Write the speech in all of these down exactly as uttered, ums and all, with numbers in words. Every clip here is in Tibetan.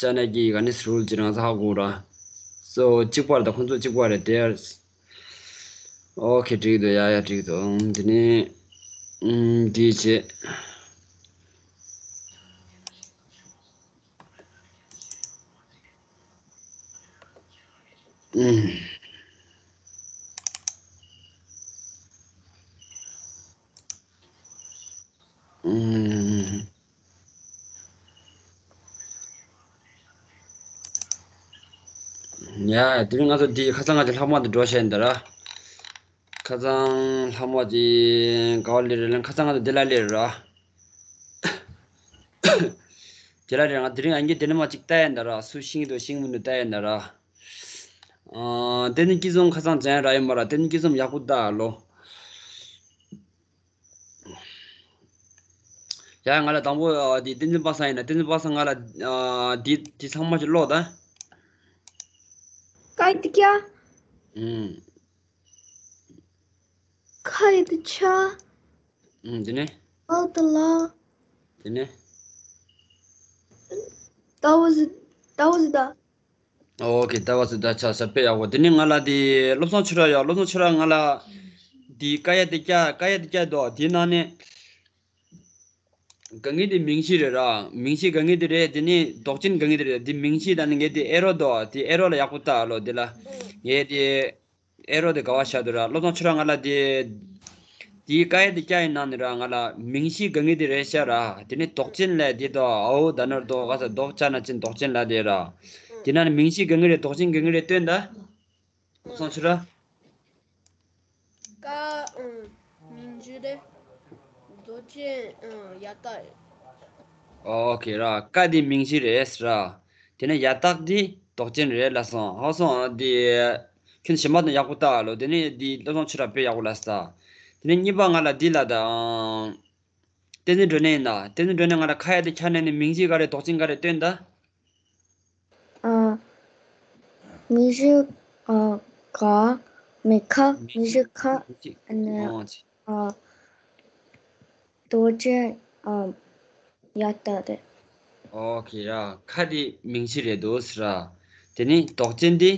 ཅ་ན་གི་ག་ནི་རུལ་ཅི་རང་ཚ་ཧ་གོ་ར། སོ་གཅིག་པར་དང་ཁོང་ཚོ་གཅིག་པར་རེད་དེ། ཨོ་ཁེ་འགྲིག་འདུག་ཡ་ཡ་འགྲིག་འདུག་དེ་ནི་ཨུམ་འདི་བྱེད། ཨུམ། ཨུམ། ཡ་དེ་རིང་ང་ཚོ་འདི་ཁ་སང་ང་ཚོ་ལྷག་མ་དུ་འགྲོ་བཤད་འདི་ར། ཁ་སང་ལྷག་མ་དེ་ག་བ་ལེ་རེད་ལན་ཁ་སང་ང་ཚོ་འདི་ལ་ལེ་ར། དེ་ལ་རེད་ང་དེ་རིང་ཨང་ཀི་དེ་ནི་མ་གཅིག་ལྟ་ཡ་འདི་ར་སུ་ཤིང་དུ་ཤིང་མི་འདུག་ལྟ་ཡ་འདི་ར། ཨ་དེ་ནི་སྐྱིད་སོང་ཁ་སང་ཅན་ར་ཡོད་མ་ར་དེ་ནི་སྐྱིད་སོང་ཡག་པོ་ལྟ་ལོ། ཡ་ང་ལ་དང་པོ་ཨ་འདི་བསྟན་འཛིན་པ་སངས་ཡིན་ན་བསྟན་འཛིན་པ་སངས་ང་ལ་ཨ་འདི་འདི་ཚང་མ་ཞིག་ཀློག་ད། Kaydı kya? ཨུམ། Kaydı kya? ཨུམ་དེ་ནས། Aldı la. དེ་ནས། Davuzı davuzı da. ཨོ་ཁེ་ད་བ་སུ་ད་ཆ་ས་པེ་ཡག་པོ་དེ་ནི་ང་ལ་དེ་བློ་བཟང་ཆོས་གྲགས་ཡ་བློ་བཟང་ཆོས་གྲགས་ང་ལ་དེ་ཀ་ཡ་དེ་ཀྱ་ཀ་ཡ་དེ་ཀྱ་དོ་དེ་ནང་ནས་ག་ངེས་དེ་མིང་གཞི་རེད་ར། མིང་གཞི་ག་ངེས་དེ་རེད། དེ་ནི་ལྡོག་ཅན་ག་ངེས་དེ་རེད། དེ་མིང་གཞི་ད་ནི་ངེས་དེ་ཨེ་རོ་དོ་དེ་ཨེ་རོ་ལ་ཡག་པོ་ལྟ་ལོ། དེ་ལ་ངེས་དེ་ཨེ་རོ་དེ་ག་བ་ཤ་དོ་ར། བློ་བཟང་ཆོས་གྲགས་ང་ལ་དེ་དེ་ཀ་ཡ་དེ་ཀྱ་ཡི་ནང་ནས་ར་ང་ལ་མིང་གཞི་ག་ངེས་དེ་རེད་ཤ་ར། དེ་ནི་ལྡོག་ཅན་ལ་དེ་དོ་ཨའོ་ད་ནོར་དོ་ག་ས་ལྡོག་ཅ་ན་ཅན་ལྡོག་ཅན་ལ་དེ་ར། དེ་ན་ནི་མིང་གཞི་ག་ངེས་རེད་ལྡོག་ཅན་ག་ངེས་རེད་སྟོན་ད། བློ་བཟང་ཆོས་གྲགས། ཀ་ཨང་མིང་གཞི་རེད། ལྡོག་ཅན་ཨང་ཡ་རྟགས་རེད། ཨོ་ཁེ་ར་ཀ་དེ་མིང་གཞི་རེད་ར། དེ་ནས་ཡ་རྟགས་དེ་ལྡོག་ཅན་རེད་ལ་སོང་ཧ་སོང་དེ་ཁྱོད་གཞན་པ་དང་ཡག་པོ་ལྟ་ལོ། དེ་ནས་དེ་བློ་བཟང་ཆོས་གྲགས་དཔེ་ཡག་པོ་ལ་ས། དེ་ནས་གཉིས་པ་ང་ལ་འདི་ལ་དང་། བསྟན་འཛིན་སྒྲོན་གནས་ཡིན་ད། བསྟན་འཛིན་སྒྲོན་གནས་ང་ལ་ཁ་ཡ་དེ་ཁྱ་ནས་ནི་མིང་གཞི་ག་རེད་ལྡོག་ཅན་ག་རེད་སྟོན་ད། ཨ། མིང་གཞི་ཨ་ག་མི་ཁ་མིང་གཞི་ཁ་ཨ་ནི་ཨ་ལྡོག་ཅན་ཨ་ཡ་རྟགས་རེད། ཨོ་ཁེ་ར་ཁ་དེ་མིང་གཞི་རེད་འདུག་ཟེར་ར། དེ་ནི་ལྡོག་ཅན་དེ་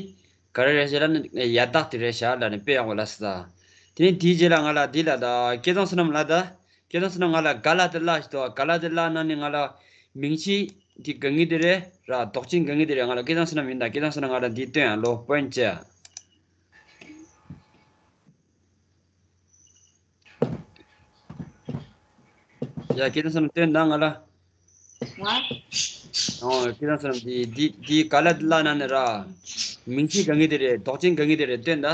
ག་རེ་རེད་ཤག་ལ་ནི་ཡ་རྟགས་དེ་རེད་ཤག་ལ་ནི་དཔེ་ཡག་པོ་ལ་ཟེར། དེ་ནི་དེའི་རྗེས་ལ་ང་ལ་འདི་ལ་ད་སྐལ་བཟང་བསོད་ནམས་ལ་ད། སྐལ་བཟང་བསོད་ནམས་ང་ལ་ག་ལ་དེ་ལ་ཞིག་འདུག་ག་ལ་དེ་ལ་ནང་ནས་ང་ལ་མིང་གཞི་དེ་ག་ངེས་དེ་རེད་ར་ལྡོག་ཅན་ག་ངེས་དེ་རེད། ང་ལ་སྐལ་བཟང་བསོད་ནམས་ཡིན་ད་སྐལ་བཟང་བསོད་ནམས་ང་ལ་འདི་སྟོན་ཡ་ལོ་པོན་ཅི། ཡ་སྐལ་བཟང་བསོད་ནམས་སྟོན་ད་ང་ལ། ང་། ཨོ་སྐལ་བཟང་བསོད་ནམས་འདི་འདི་འདི་ག་ལ་དེ་ལ་ནང་ནས་ར། མིང་གཞི་ག་ངེས་དེ་རེད་ལྡོག་ཅན་ག་ངེས་དེ་རེད་སྟོན་ད།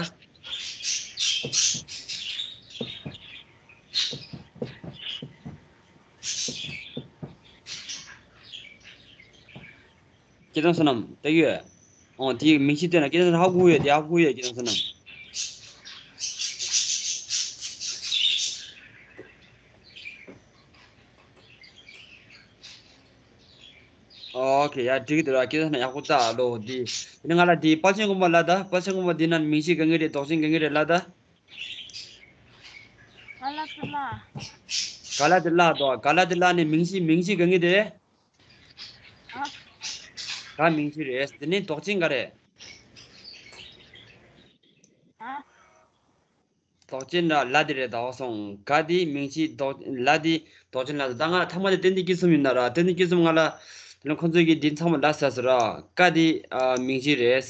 སྐལ་བཟང་བསོད་ནམས་ལྟ་གི་ཡོད། ཨོ་དེའི་མིང་གཞི་བཏོན་ན་སྐལ་བཟང་བསོད་ནམས་ཧ་གོ་ཡོད་དེ་ཧ་གོ་ཡོད་སྐལ་བཟང་བསོད་ནམས། ཨོ་ཁེ་ཡ་འགྲིག་གི་འདུག་ར་སྐལ་བཟང་བསོད་ནམས་ཡག་པོ་ལྟ་ལོ་དེ། དེ་ནས་ང་ལ་དེ་དཔལ་ཆེན་མགོན་པོ་ལ་ད་དཔལ་ཆེན་མགོན་པོ་འདི་ན་མིང་གཞི་ག་ངེས་རེད་ལྡོག་ཅན་ག་ངེས་རེད་ལ་ད། ག་ལ་དེ་ལ། ག་ལ་དེ་ལ་དོ་ག་ལ་དེ་ལ་ནི་མིང་གཞི་མིང་གཞི་ག་ངེས་དེ་རེད། ཨ། ག་མིང་གཞི་རེད་དེ་ནི་ལྡོག་ཅན་ག་རེད། ཨ། ལྡོག་ཅན་ལ་ལ་དེ་རེད་ད་ཧ་སོང་ག་དེ་མིང་གཞི་ལྡོག་ལ་དེ་ལྡོག་ཅན་ལ་ད་ང་ཐ་མ་དེ་བསྟན་འཛིན་སྐྱིད་གསུམ་ཡིན་ན་ར་བསྟན་འཛིན་སྐྱིད་གསུམ་ང་ལ་དེ་ནི་ཁོང་ཚོས་ཀྱི་འདི་ཚང་མ་ལ་ས་ཟེར་ར་ག་དེ་ཨ་མིང་གཞི་རེད།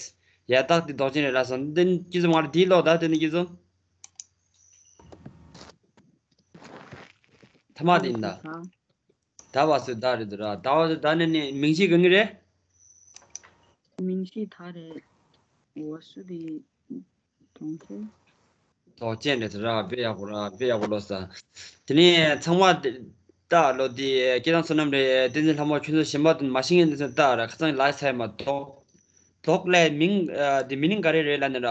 ཡ་རྟགས་དེ་ལྡོག་ཅན་རེད་ལ་སོང་བསྟན་འཛིན་སྐྱིད་གསུམ་ང་ལ་དེ་ལོག་ད་བསྟན་འཛིན་སྐྱིད་གསུམ། ཐ་མ་དེ་ཡིན་ད། ད་བ་སུ་ད་རེད་དུ་ར་ད་བ་སུ་ད་ནི་ནི་མིང་གཞི་ག་ངེས་རེད། མིང་གཞི་ད་རེད། འོ་སུ་དེ་གྲོང་ཁྱེར། ལྡོག་ཅན་རེད་དུ་ར་དཔེ་ཡག་པོ་ར་དཔེ་ཡག་པོ་ལོ་ས། དེ་ནས་ཚང་མ་ད་ལོ་དེ་སྐལ་བཟང་བསོད་ནམས་རེད་བསྟན་འཛིན་ལྷ་མོ་ཁྱོད་ཚོ་གཞན་པ་དུ་མ་ཤེས་ངན་དེ་ཚོ་ད་ར་ཁ་སང་ལ་ས་ཡ་མ་ལྡོག་ལྡོག་ལས་མིང་དེ་མི་ནིང་ག་རེ་རེད་ལ་ནི་ར་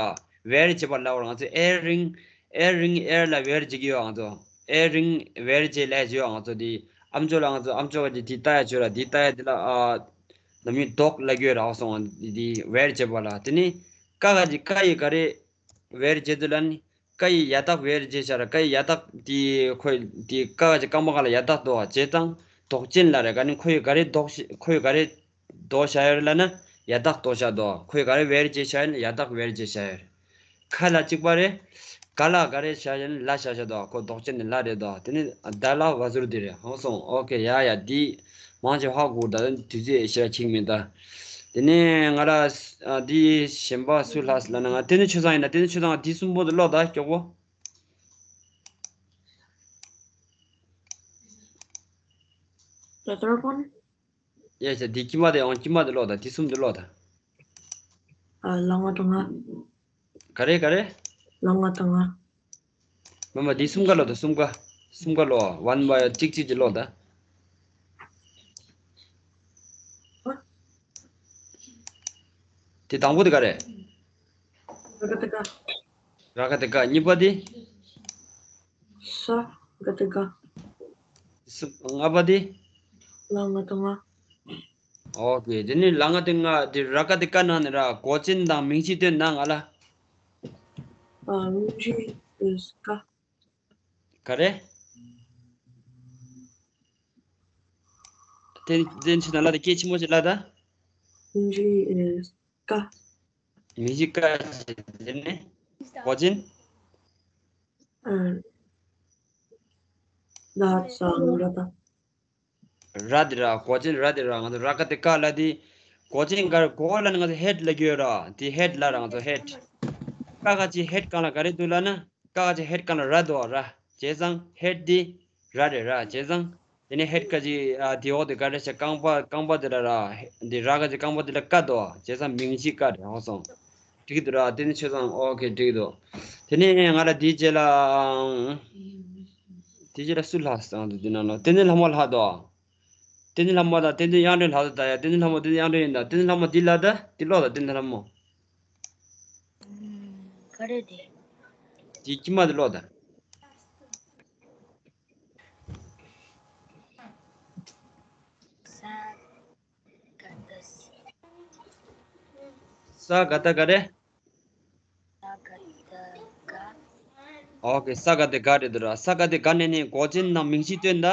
ཝེར་བྱེད་པ་ལ་བར་ང་ཚོ་ཨེར་རིང་ཨེར་རིང་ཨེར་ལ་ཝེར་བྱེད་ཀྱི་ཡོད་ང་ཚོ་ཨེར་རིང་ཝེར་བྱེད་ལས་བྱེད་ཡོད་ང་ཚོ་དེ་ཨམ་ཅོག་ལ་ང་ཚོ་ཨམ་ཅོག་གི་དེ་ལྟ་ཡ་བྱོས་ར་དེ་ལྟ་ཡ་དེ་ལ་ཨ་ནམ་ཡིན་ལྡོག་ལ་གྱོད་ར་སོང་དེ་ཝེར་བྱེད་པ་ལ་དེ་ནི་ཀ་ག་ཅི་ཀ་ཡི་ག་རེ་ཝེར་བྱེད་དུ་ལ་ནི་ཀ་ཡི་ཡ་རྟགས་ཝེར་བྱེད་བྱ་ར་ཀ་ཡི་ཡ་རྟགས་དེ་ཁོ་དེ་ཀ་ག་ཅི་ཀ་མ་ག་ལ་ཡ་རྟགས་ལྡོག་བྱེད་དང་ལྡོག་ཅན་ལ་རེ་ག་ནི་ཁོ་ཡི་ག་རེ་ལྡོག་ཤི་ཁོ་ཡི་ག་རེ། དོ་བྱ་ཡོད་ལ་ན་ཡ་དག་དོ་བྱ་དོ། ཁོས་ག་རེ་བེར་ཅེས་བྱ་ཡོད་ན་ཡ་དག་བེར་ཅེས་བྱ་ཡོད། ཁ་ལ་གཅིག་པ་རེད། ག་ལ་ག་རེ་བྱ་ཡོད་ན་ལ་བྱ་བྱ་དོ། ཁོ་ལྡོག་ཅན་ནི་ལ་རེད་དོ། དེ་ནི་ད་ལ་བ་ཟུར་དེ་རེད། ཧང་སོང་། ཨོ་ཁེ། ཡ་ཡ། འདི་མང་ཆེ་ཧ་གོ། ད་དུས་ཚོད་ཞེ་དྲག་འཕྱིགས་མེད་ད། དེ་ནས་ང་ལ་ཨ་འདི་གཞན་པ་སུ་ལྷག་ལ་ན། ང་དེ་ནི་ཆོས་བཟང་ཡིན་ན། དེ་ནི་ཆོས་བཟང་། འདི་གསུམ་པོ་དེ་ཀློག་ད་མགྱོགས་པོ། The third one? ཡ་ཡ། འདི་དཀྱིལ་མ་དེ་ཡང་དཀྱིལ་མ་དེ་ཀློག་ད། འདི་གསུམ་དེ་ཀློག་ད། ཨ། ལ་ང་དང་ང་། ག་རེ་ག་རེ། ལ་ང་དང་ང་། མ་མ། འདི་གསུམ་ཀ་ལོ་དང་། གསུམ་ཀ། གསུམ་ཀ་ལོ། ཝན་བ་གཅིག་གཅིག་གཅིག་ལོ་དང་། དེ་དང་པོ་དེ་ག་རེ། ར་ག་དེ་ག། ར་ག་དེ་ག། གཉིས་པ་དེ། ས་ག་དེ་ག། ལྔ་པ་དེ། ལ་ང་དང་ང་། ཨོ་ཁེ། དེ་ནི་ལ་ང་དེ་ང་དེ་ར་ག་དེ་ག་ནང་ནས་ར་གོ་ཅན་དང་མིང་གཞི་སྟོན་ན། ང་ལ། ཨ། མིང་གཞི་ཨིས་ཀ། ག་རེ། དེ་དེ་ཕྱི་ན་ལ་དེ་སྐད་ཆེན་པོ་ཞིག་ལ་ད། མིང་གཞི་ཨིས་ཀ། མིང་གཞི་ཀ་ཞེས་དེ་ནི་གོ་ཅན། ཨ། ལ་ས་ང་ར་ད། ར་དེ་ར། གོ་ཅན་ར་དེ་ར། ང་ཚོ་ར་ག་དེ་ག་ལ་དེ། གོ་ཅན་ག་རེ། གོ་ལ་ནི་ང་ཚོ་ཧེད་ལ་གྱུར་ར། དེ་ཧེད་ལ་ར། ང་ཚོ་ཧེད། ཀ་ག་ཅི་ཧེད་གང་ལ་ག་རེ་འདུག་ལ་ན། ཀ་ག་ཅི་ཧེད་གང་ལ་ར་འདུག་ར། བྱས་ཙང་ཧེད་དེ་ར་རེད་ར། བྱས་ཙང་དེ་ནས་ཧེད་ག་ཅི། ཨ། དེ་འོག་དེ་ག་རེ་བྱ། རྐང་པ། རྐང་པ་དེ་ལ་ར། དེ་ར་ག་ཅི་རྐང་པ་དེ་ལ་ཀ་འདུག། བྱས་ཙང་མིང་གཞི་ཀ་རེད། ཧོ་སོང་། འགྲིག་གི་འདུག་ར། དེ་ནི་ཆོས་བཟང་། ཨོ་ཁེ། འགྲིག་གི་འདུག། དེ་ནས་ང་ལ་དེའི་རྗེས་ལ། དེའི་རྗེས་ལ་སུ་ལྷག་སོང་དུ། དེ་ནང་ལ་བསྟན་འཛིན་ལྷ་མོ་ལྷག་འདུག། བསྟན་འཛིན་ལྷ་མོ་དང་བསྟན་འཛིན་དབྱངས་སྒྲོན་ལྷག་འདུག་ད། ཡ། བསྟན་འཛིན་ལྷ་མོ། བསྟན་འཛིན་དབྱངས་སྒྲོན་ཡིན་ད། བསྟན་འཛིན་ལྷ་མོ་འདི་ལ་ད། འདི་ཀློག་ད། བསྟན་འཛིན་ལྷ་མོ། ཨུམ། ག་རེ་དེ། དེའི་དཀྱིལ་མ་དེ་ཀློག་ད། ས་ག་ད་ས། ས་ག་ད་ག་རེ། ས་ག་ད་ག། ཨོ་ཁེ། ས་ག་དེ་ག་རེད་འདུག་ར། ས་ག་དེ་ག་ནས་ནི་གོ་ཅན་ནང་མིང་གཞི་སྟོན་ད།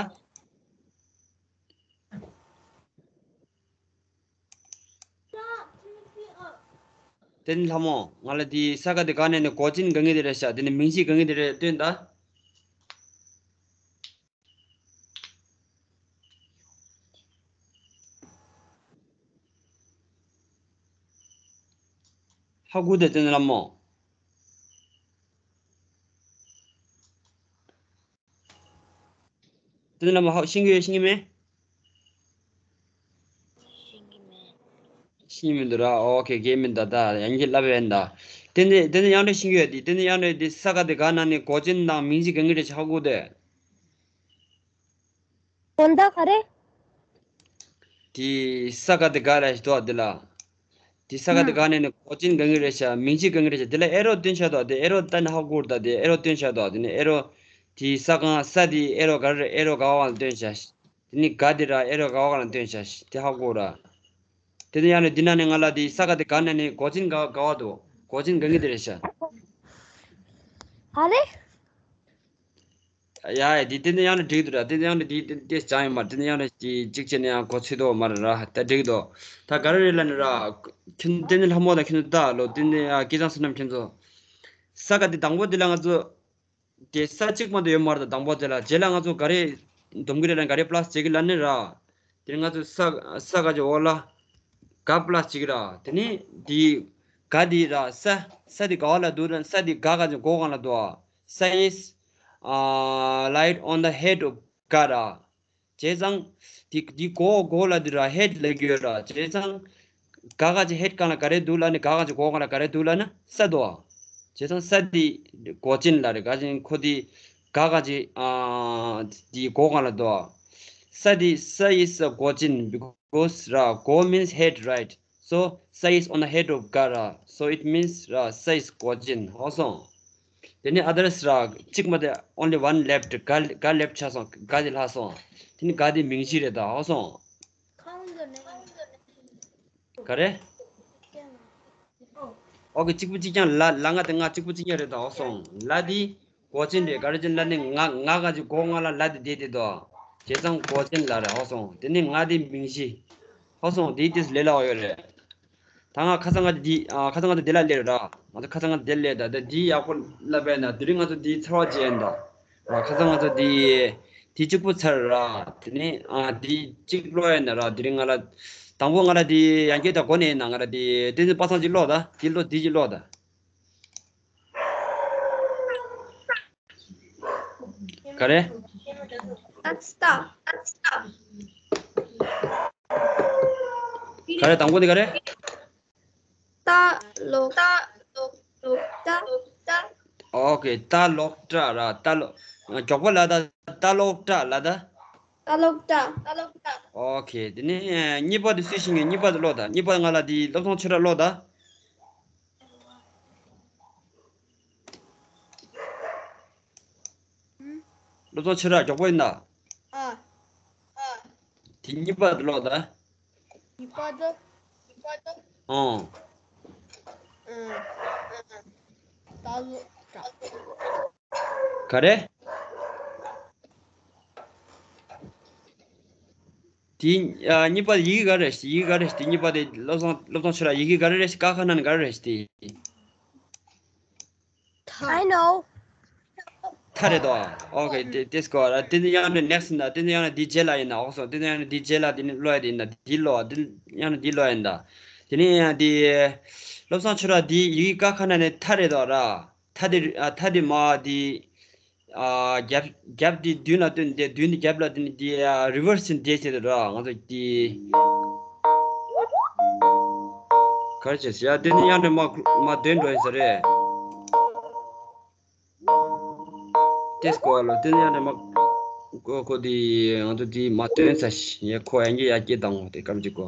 བསྟན་ལྷ་མོ། ང་ལ་དེ་ས་ག་དེ་ག་ནས་ནི་གོ་ཅན་ག་ངེས་དེ་རེད་ཤག། དེ་ནི་མིང་གཞི་ག་ངེས་དེ་རེད། སྟོན་ད། ཧ་གོ་དེ། བསྟན་འཛིན་ལྷ་མོ། བསྟན་འཛིན་ལྷ་མོ། ཧ། ཤེས་ཀྱི་ཡོད། ཤེས་ཀྱི་མེད། ཤེས་ཀྱི་མེད། ཤེས་ཀྱི་མི་འདུག་ར། ཨོ་ཁེ། གལ་མི་འདུག་ད། ཡང་གི་ལབ་ཡིན་ད། བསྟན་འཛིན། བསྟན་འཛིན་དབྱངས་སྒྲོན་ཤེས་ཀྱི་ཡོད་དེ། བསྟན་འཛིན་དབྱངས་སྒྲོན་དེ་ས་ག་དེ་ག་ནང་ནས་གོ་ཅན་དང་མིང་གཞི་ག་ངེས་རེད་ཤག། ཧ་གོ་དེ། དོན་དག་ག་རེ། དེ་ས་ག་དེ་ག་ལ་ཞིག་འདུག་དེ་ལ། དེ་ས་ག་དེ་ཨ། ག་ནས་ནི་གོ་ཅན་ག་ངེས་རེད་ཤག། མིང་གཞི་ག་ངེས་རེད་ཤག། དེ་ལ་ཨེ་རོ་སྟོན་བྱ་འདུག། དེ་ཨེ་རོ་ད་ནི་ཧ་གོ་ར། ད་དེ་ཨེ་རོ་སྟོན་བྱ་འདུག། དེ་ནི་ཨེ་རོ། དེ་ས་གང་ས་དེ་ཨེ་རོ་ག་རེ། ཨེ་རོ་ག་བ་ལ་སྟོན་བྱ། དེ་ནི་ག་དེ་ར། ཨེ་རོ་ག་བ་ག་ལ་སྟོན་བྱ། དེ་ཧ་གོ་ར། དེ་ནི་ཡང་ནི་འདི་ན་ནི་ང་ལ་དེ་ས་ག་དེ་ག་ནས་ནི་གོ་ཅན་ག་ག་བ་འདུག། གོ་ཅན་ག་ངེས་དེ་རེད་ཤག། ཨ་རེ། ཡ་ཡ། འདི་དེ་ནི་ཡང་ནི་འགྲིག་འདུག་ར། དེ་ནི་ཡང་ནི་འདི་དེ་དེ་ཅང་ཡོད་མ་རེད། དེ་ནི་ཡང་ནི་དེ་གཅིག་བྱས་ནས་ཡང་གོ་ཚོད་འདུག་མ་རེད་ར། ད་འགྲིག་འདུག། ད་ག་རེ་རེད་ལབ་ན་ར། ཁྱེད་དེ་ནི་ལྷ་མོ་དང་ཁྱེད་ཚོ་ད་ལོ། དེ་ནི་ཡ་སྐལ་བཟང་བསོད་ནམས་ཁྱེད་ཚོ། ས་ག་དེ་དང་པོ་དེ་ལ་ང་ཚོ། དེ་ས་གཅིག་མ་གཏོགས་ཡོད་མ་རེད། ད་དང་པོ་དེ་ལ། རྗེས་ལ་ང་ཚོ་ག་རེ་སྡོམ་གི་རེད་ལབ་ན། ག་རེ་པ་ལ་སི་བྱེད་ཀྱི་ལབ་ན་ར། དེ་ནི་ང་ཚོ་ས་ས་ག་ཅིག་འོག་ལ་ག་པ་ལ་སི་བྱེད་ཀྱི་ར། དེ་ནི་དེ་ག་དེ་ར། ས་ས་དེ་ག་བ་ལ་འདུག་ར། ས་དེ་ག་ག་ཅིག་མགོ་སྒང་ལ་འདུག། Sun is, uh, light on the head of ག་ར། བྱས་ཙང་དེ་དེ་མགོ་མགོ་ལ་དེ་ར་ཧེད་ལབ་ཀྱི་ཡོད་ར། བྱས་ཙང་ག་ག་ཅིག་ཧེད་སྒང་ལ་ག་རེ་འདུག་ལབ་ན། ག་ག་ཅིག་མགོ་སྒང་ལ་ག་རེ་འདུག་ལབ་ན་ས་འདུག། བྱས་ཙང་ས་དེ་གོ་ཅན་ལ་རེད། ག་ཅིག་ཁོ་དེ་ག་ག་ཅིག་ཨ་དེ་མགོ་སྒང་ལ་འདུག། ས་དེ་ས་is གོ་ཅན། because ར་གོ་means head, right? So ས is on the head of ག་ར། So it means ར་ས་is གོ་ཅན། ཧ་གོ་སོང་། དེ་ནས་others ར་གཅིག་མ་གཏོགས། Only one left. ག་ག་ལེབ་ཆགས་སོང་། ག་དེ་ལྷག་སོང་། དེ་ནི་ག་དེ་མིང་གཞི་རེད་ད། ཧ་གོ་སོང་། ག་རེ། ཨོ་ཁེ། གཅིག་པུ་གཅིག་རྐྱང་། ལ་ལ་ང་དང་ང་གཅིག་པུ་གཅིག་རྐྱང་རེད་ད། ཧ་གོ་སོང་། ལ་དེ་གོ་ཅན་རེད། ག་རེ་བྱས་ལབ་ན་ང་ང་ག་ཅིག་མགོ་སྒང་ལ་ལ་དེ་བསྡད་དེ་འདུག། བྱས་ཙང་གོ་ཅན་ལ་རེད། ཧ་གོ་སོང་། དེ་ནི་ང་དེ་མིང་གཞི། ཧོ་སོང་དེའི་དུས་སུ་ལས་སླ་བ་ཡོད་རེད། ད་ང་ཁ་སང་ང་འདི་ཨ་ཁ་སང་ང་འདི་ལ་སླེབས་ར། ང་ཚོ་ཁ་སང་ང་འདི་སླེབས་ད་ད་འདི་ཡག་པོ་ལབ་པས་ན་དེ་རིང་ང་ཚོ་འདི་ཚར་བ་བྱས་ཡིན་ད། ཨ་ཁ་སང་ང་ཚོ་འདི་དེ་གཅིག་པོ་ཚར་ར། དེ་ནས་ཨ་འདི་གཅིག་ཀློག་ཡིན་ན་ར། དེ་རིང་ང་ལ་དང་པོ་ང་ལ་འདི་ཡང་སྐྱེས་ད་གོ་ནས་ཡིན་ན་ང་ལ་འདི་དེ་ཚོ་པ་སངས་གཅིག་ཀློག་ད། འདི་ཀློག་འདི་གཅིག་ཀློག་ད། ག་རེ། ཨ་སྟ། ག་རེ་དང་པོ་འདི་ག་རེ། ཏ་ལོག་ཏ་ལོག་ཏ། ཨོ་ཁེ། ཏ་ལོག་ཏྲ་ར། ཏ་ལོག་མགྱོགས་པོ་ལ་ད། ཏ་ལོག་ཏྲ་ལ་ད། ཏ་ལོག་ཏྲ། ཏ་ལོག་ཏྲ། ཨོ་ཁེ། དེ་ནས་གཉིས་པ་དེ་སུས་ཤེས་ངེས། གཉིས་པ་དེ་ཀློག་ད། གཉིས་པ་ང་ལ་དེ་བློ་བཟང་ཆོས་གྲགས་ཀློག་ད། བློ་བཟང་ཆོས་གྲགས་མགྱོགས་པོ་ཡིན་ད། ཨ། ཨ། དེ་གཉིས་པ་དེ་ཀློག་ད། གཉིས་པ་དེ། གཉིས་པ་དེ། ཨང་། ཨང་། ད་ལོ་ད། ག་རེ། དེ་ཨ་གཉིས་པ་ཡི་གེ་ག་རེ་རེད། ཡི་གེ་ག་རེ་རེད། དེ་གཉིས་པ་དེ་བློ་བཟང་བློ་བཟང་ཆོས་གྲགས་ཡི་གེ་ག་རེ་རེད། ཀ་ཁ་ན་ནི་ག་རེ་རེད་དེ། I know. ཐ་རེད་དོ། ཨོ་ཁེ། དེ་དེ་སྐོར་ར། དེ་ནི་ཡང་ནི་ནེག་སི་ཡིན་ན། དེ་ནི་ཡང་ནི་དེའི་རྗེས་ལ་ཡིན་ན། ཨོ་སོ། དེ་ནི་ཡང་ནི་དེའི་རྗེས་ལ་དེ་ནི་ཀློག་ཡ་དེ་ཡིན་ན། དེ་ཀློག་དེ་ཡང་ནི་དེ་ཀློག་ཡ་ཡིན་ད། དེ་ནི་ཡང་དེ་བློ་བཟང་ཆོས་གྲགས་དེ་ཡི་གེ་ཀ་ཁ་ན་ནི་ཐ་རེད་དོ་ར། ཐ་དེ་ཨ་ཐ་དེ་མ་དེ། ཨ་རྒྱབ་རྒྱབ་དེ་མདུན་ལ་བཏོན་ཏེ། མདུན་དེ་རྒྱབ་ལ་བཏོན་ཏེ། ཨ་རི་ཝར་སི་བྱས་བྱས་ཏེ་ར། ང་ཚོ་དེ་ག་རེ་བྱས་ཟེར་ཡ། དེ་ནི་ཡང་ནས་མ་མ་འདོན་འགྲོ་ཡིན་ས་རེད། དེ་སྐོར་ལ་དེ་ནི་ཡང་ནས་མ་ཁོ་ཁོ་དེ་ང་ཚོ་དེ་མ་འདོན་ས་ཞིག་ཡ། ཁོ་ཡང་གི་ཡ་སྐྱེ་དང་དེ་སྐབས་ཀྱི་གོ།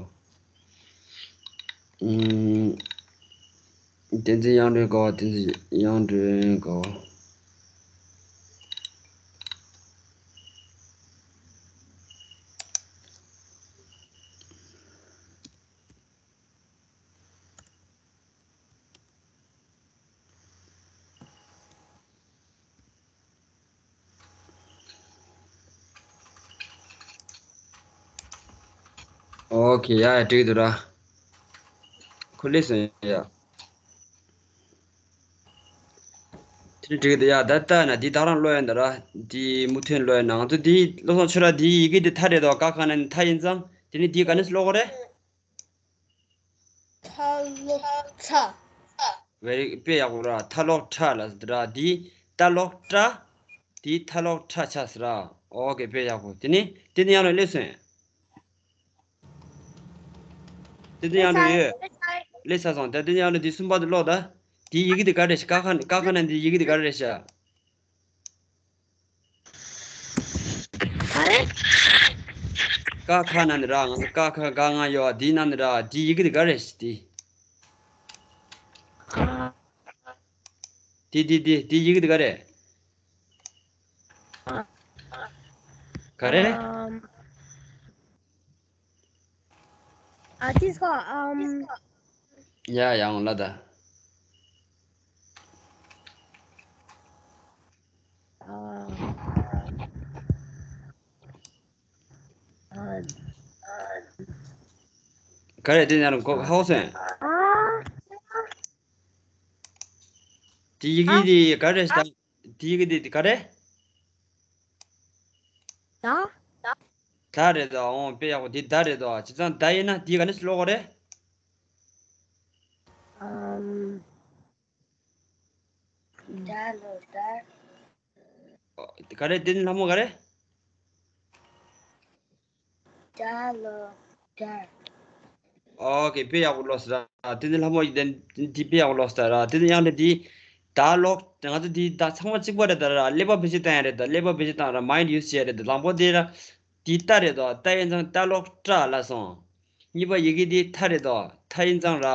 ཨུམ། བསྟན་འཛིན་དབྱངས་སྒྲོན་དགའ་བ། བསྟན་འཛིན་དབྱངས་སྒྲོན་དགའ་བ། ཨོ་ཁེ། ཡ་ཡ་འགྲིག་འདུག་ར། ཁོ་ལེ་སོང་ཡ། དེ་འགྲིག་འདུག་ཡ། ད་ལྟ་ན་འདི་ད་རང་ཀློག་ཡ་འདི་ར། འདི་མུ་མཐུད་ཀློག་ཡ་ན། ང་ཚོ་འདི་བློ་བཟང་ཆོས་གྲགས་འདི་ཡི་གེ་འདི་ཐ་རེད་དོ། ཀ་ཁ་ན་ནི་ཐ་ཡིན་ཙང་། དེ་ནི་འདི་ག་ནས་ཀློག་གོ་རེད། ཐ་ལོག་ཐ། བེ་རི་དཔེ་ཡག་པོ་ར། ཐ་ལོག་ཐ་ལ་ཟེར་ར། འདི་ཏ་ལོག་ཏྲ། འདི་ཐ་ལོག་ཐ་ཆ་ཟེར་ར། ཨོ་ཁེ། དཔེ་ཡག་པོ། དེ་ནི་དེ་ནི་ཡང་ལ་སླེབས་སོང་། དེ་ནི་ཡང་ལ་ཡོད། སླེབས་ཚར་སོང་། ད་དེ་ནི་ཡང་ལ་འདི་གསུམ་པ་དེ་ཀློག་ད། འདི་ཡི་གེ་དེ་ག་རེ་ཞིག་ཀ་ཁ་ཀ་ཁ་ན་འདི་ཡི་གེ་དེ་ག་རེ་རེད་ཤག་ག་རེ། ཀ་ཁ་ན་ནི་ར། ང་ཚོ་ཀ་ཁ་ག་ང་ཡོད་པ་འདི་ན་ནི་ར། འདི་ཡི་གེ་འདི་ག་རེ་ཞིག་འདི། འདི་འདི་འདི་འདི་ཡི་གེ་འདི་ག་རེ། ག་རེ། ཨམ། ཨ་ཏི་སྐོ་ཨམ། ཡ་ཡང་ལ་ད། ཨ། ཨ། ག་རེ་དེ་ན་རུ་གོ་ཧའོ་སེན། ཨ། དེ་ཡི་གེ་དེ་ག་རེ་ཞིག་དང་། དེ་ཡི་གེ་དེ་ག་རེ། ད། ད་རེད་དོ། འོང་། དཔེ་ཡག་པོ། འདི་ད་རེད་དོ། བྱས་ཙང་ད་ཡིན་ན་འདི་ག་ནས་ཀློག་གོ་རེད། ཨམ། ད་ལོ་ད། ག་རེ། དེ་ནི་ལྷ་མོ་ག་རེ། ད་ལོ་ད། ཨོ་ཁེ། དཔེ་ཡག་པོ་ཀློག་སོང་ར། དེ་ནི་ལྷ་མོ་ཡི་དེ་འདི་དཔེ་ཡག་པོ་ཀློག་སོང་ར། དེ་ནི་ཡང་དེ་འདི་ད་ལོག་ང་ཚོ་འདི་ད་ཚང་མ་གཅིག་པ་རེད་ད་ར། ཀླད་པ་བེད་སྤྱོད་བཏང་ཡ་རེད་ད། ཀླད་པ་བེད་སྤྱོད་བཏང་ར། མའིན་ཌི་ཡུ་སི་བྱས་རེད་ད། དང་པོ་དེ་ར་འདི་ད་རེད་དོ། ད་ཡིན་ཙང་ད་ལོག་ཏྲ་ལ་སོང་། གཉིས་པ་ཡི་གེ་འདི་ཐ་རེད་དོ། ཐ་ཡིན་ཙང་ར་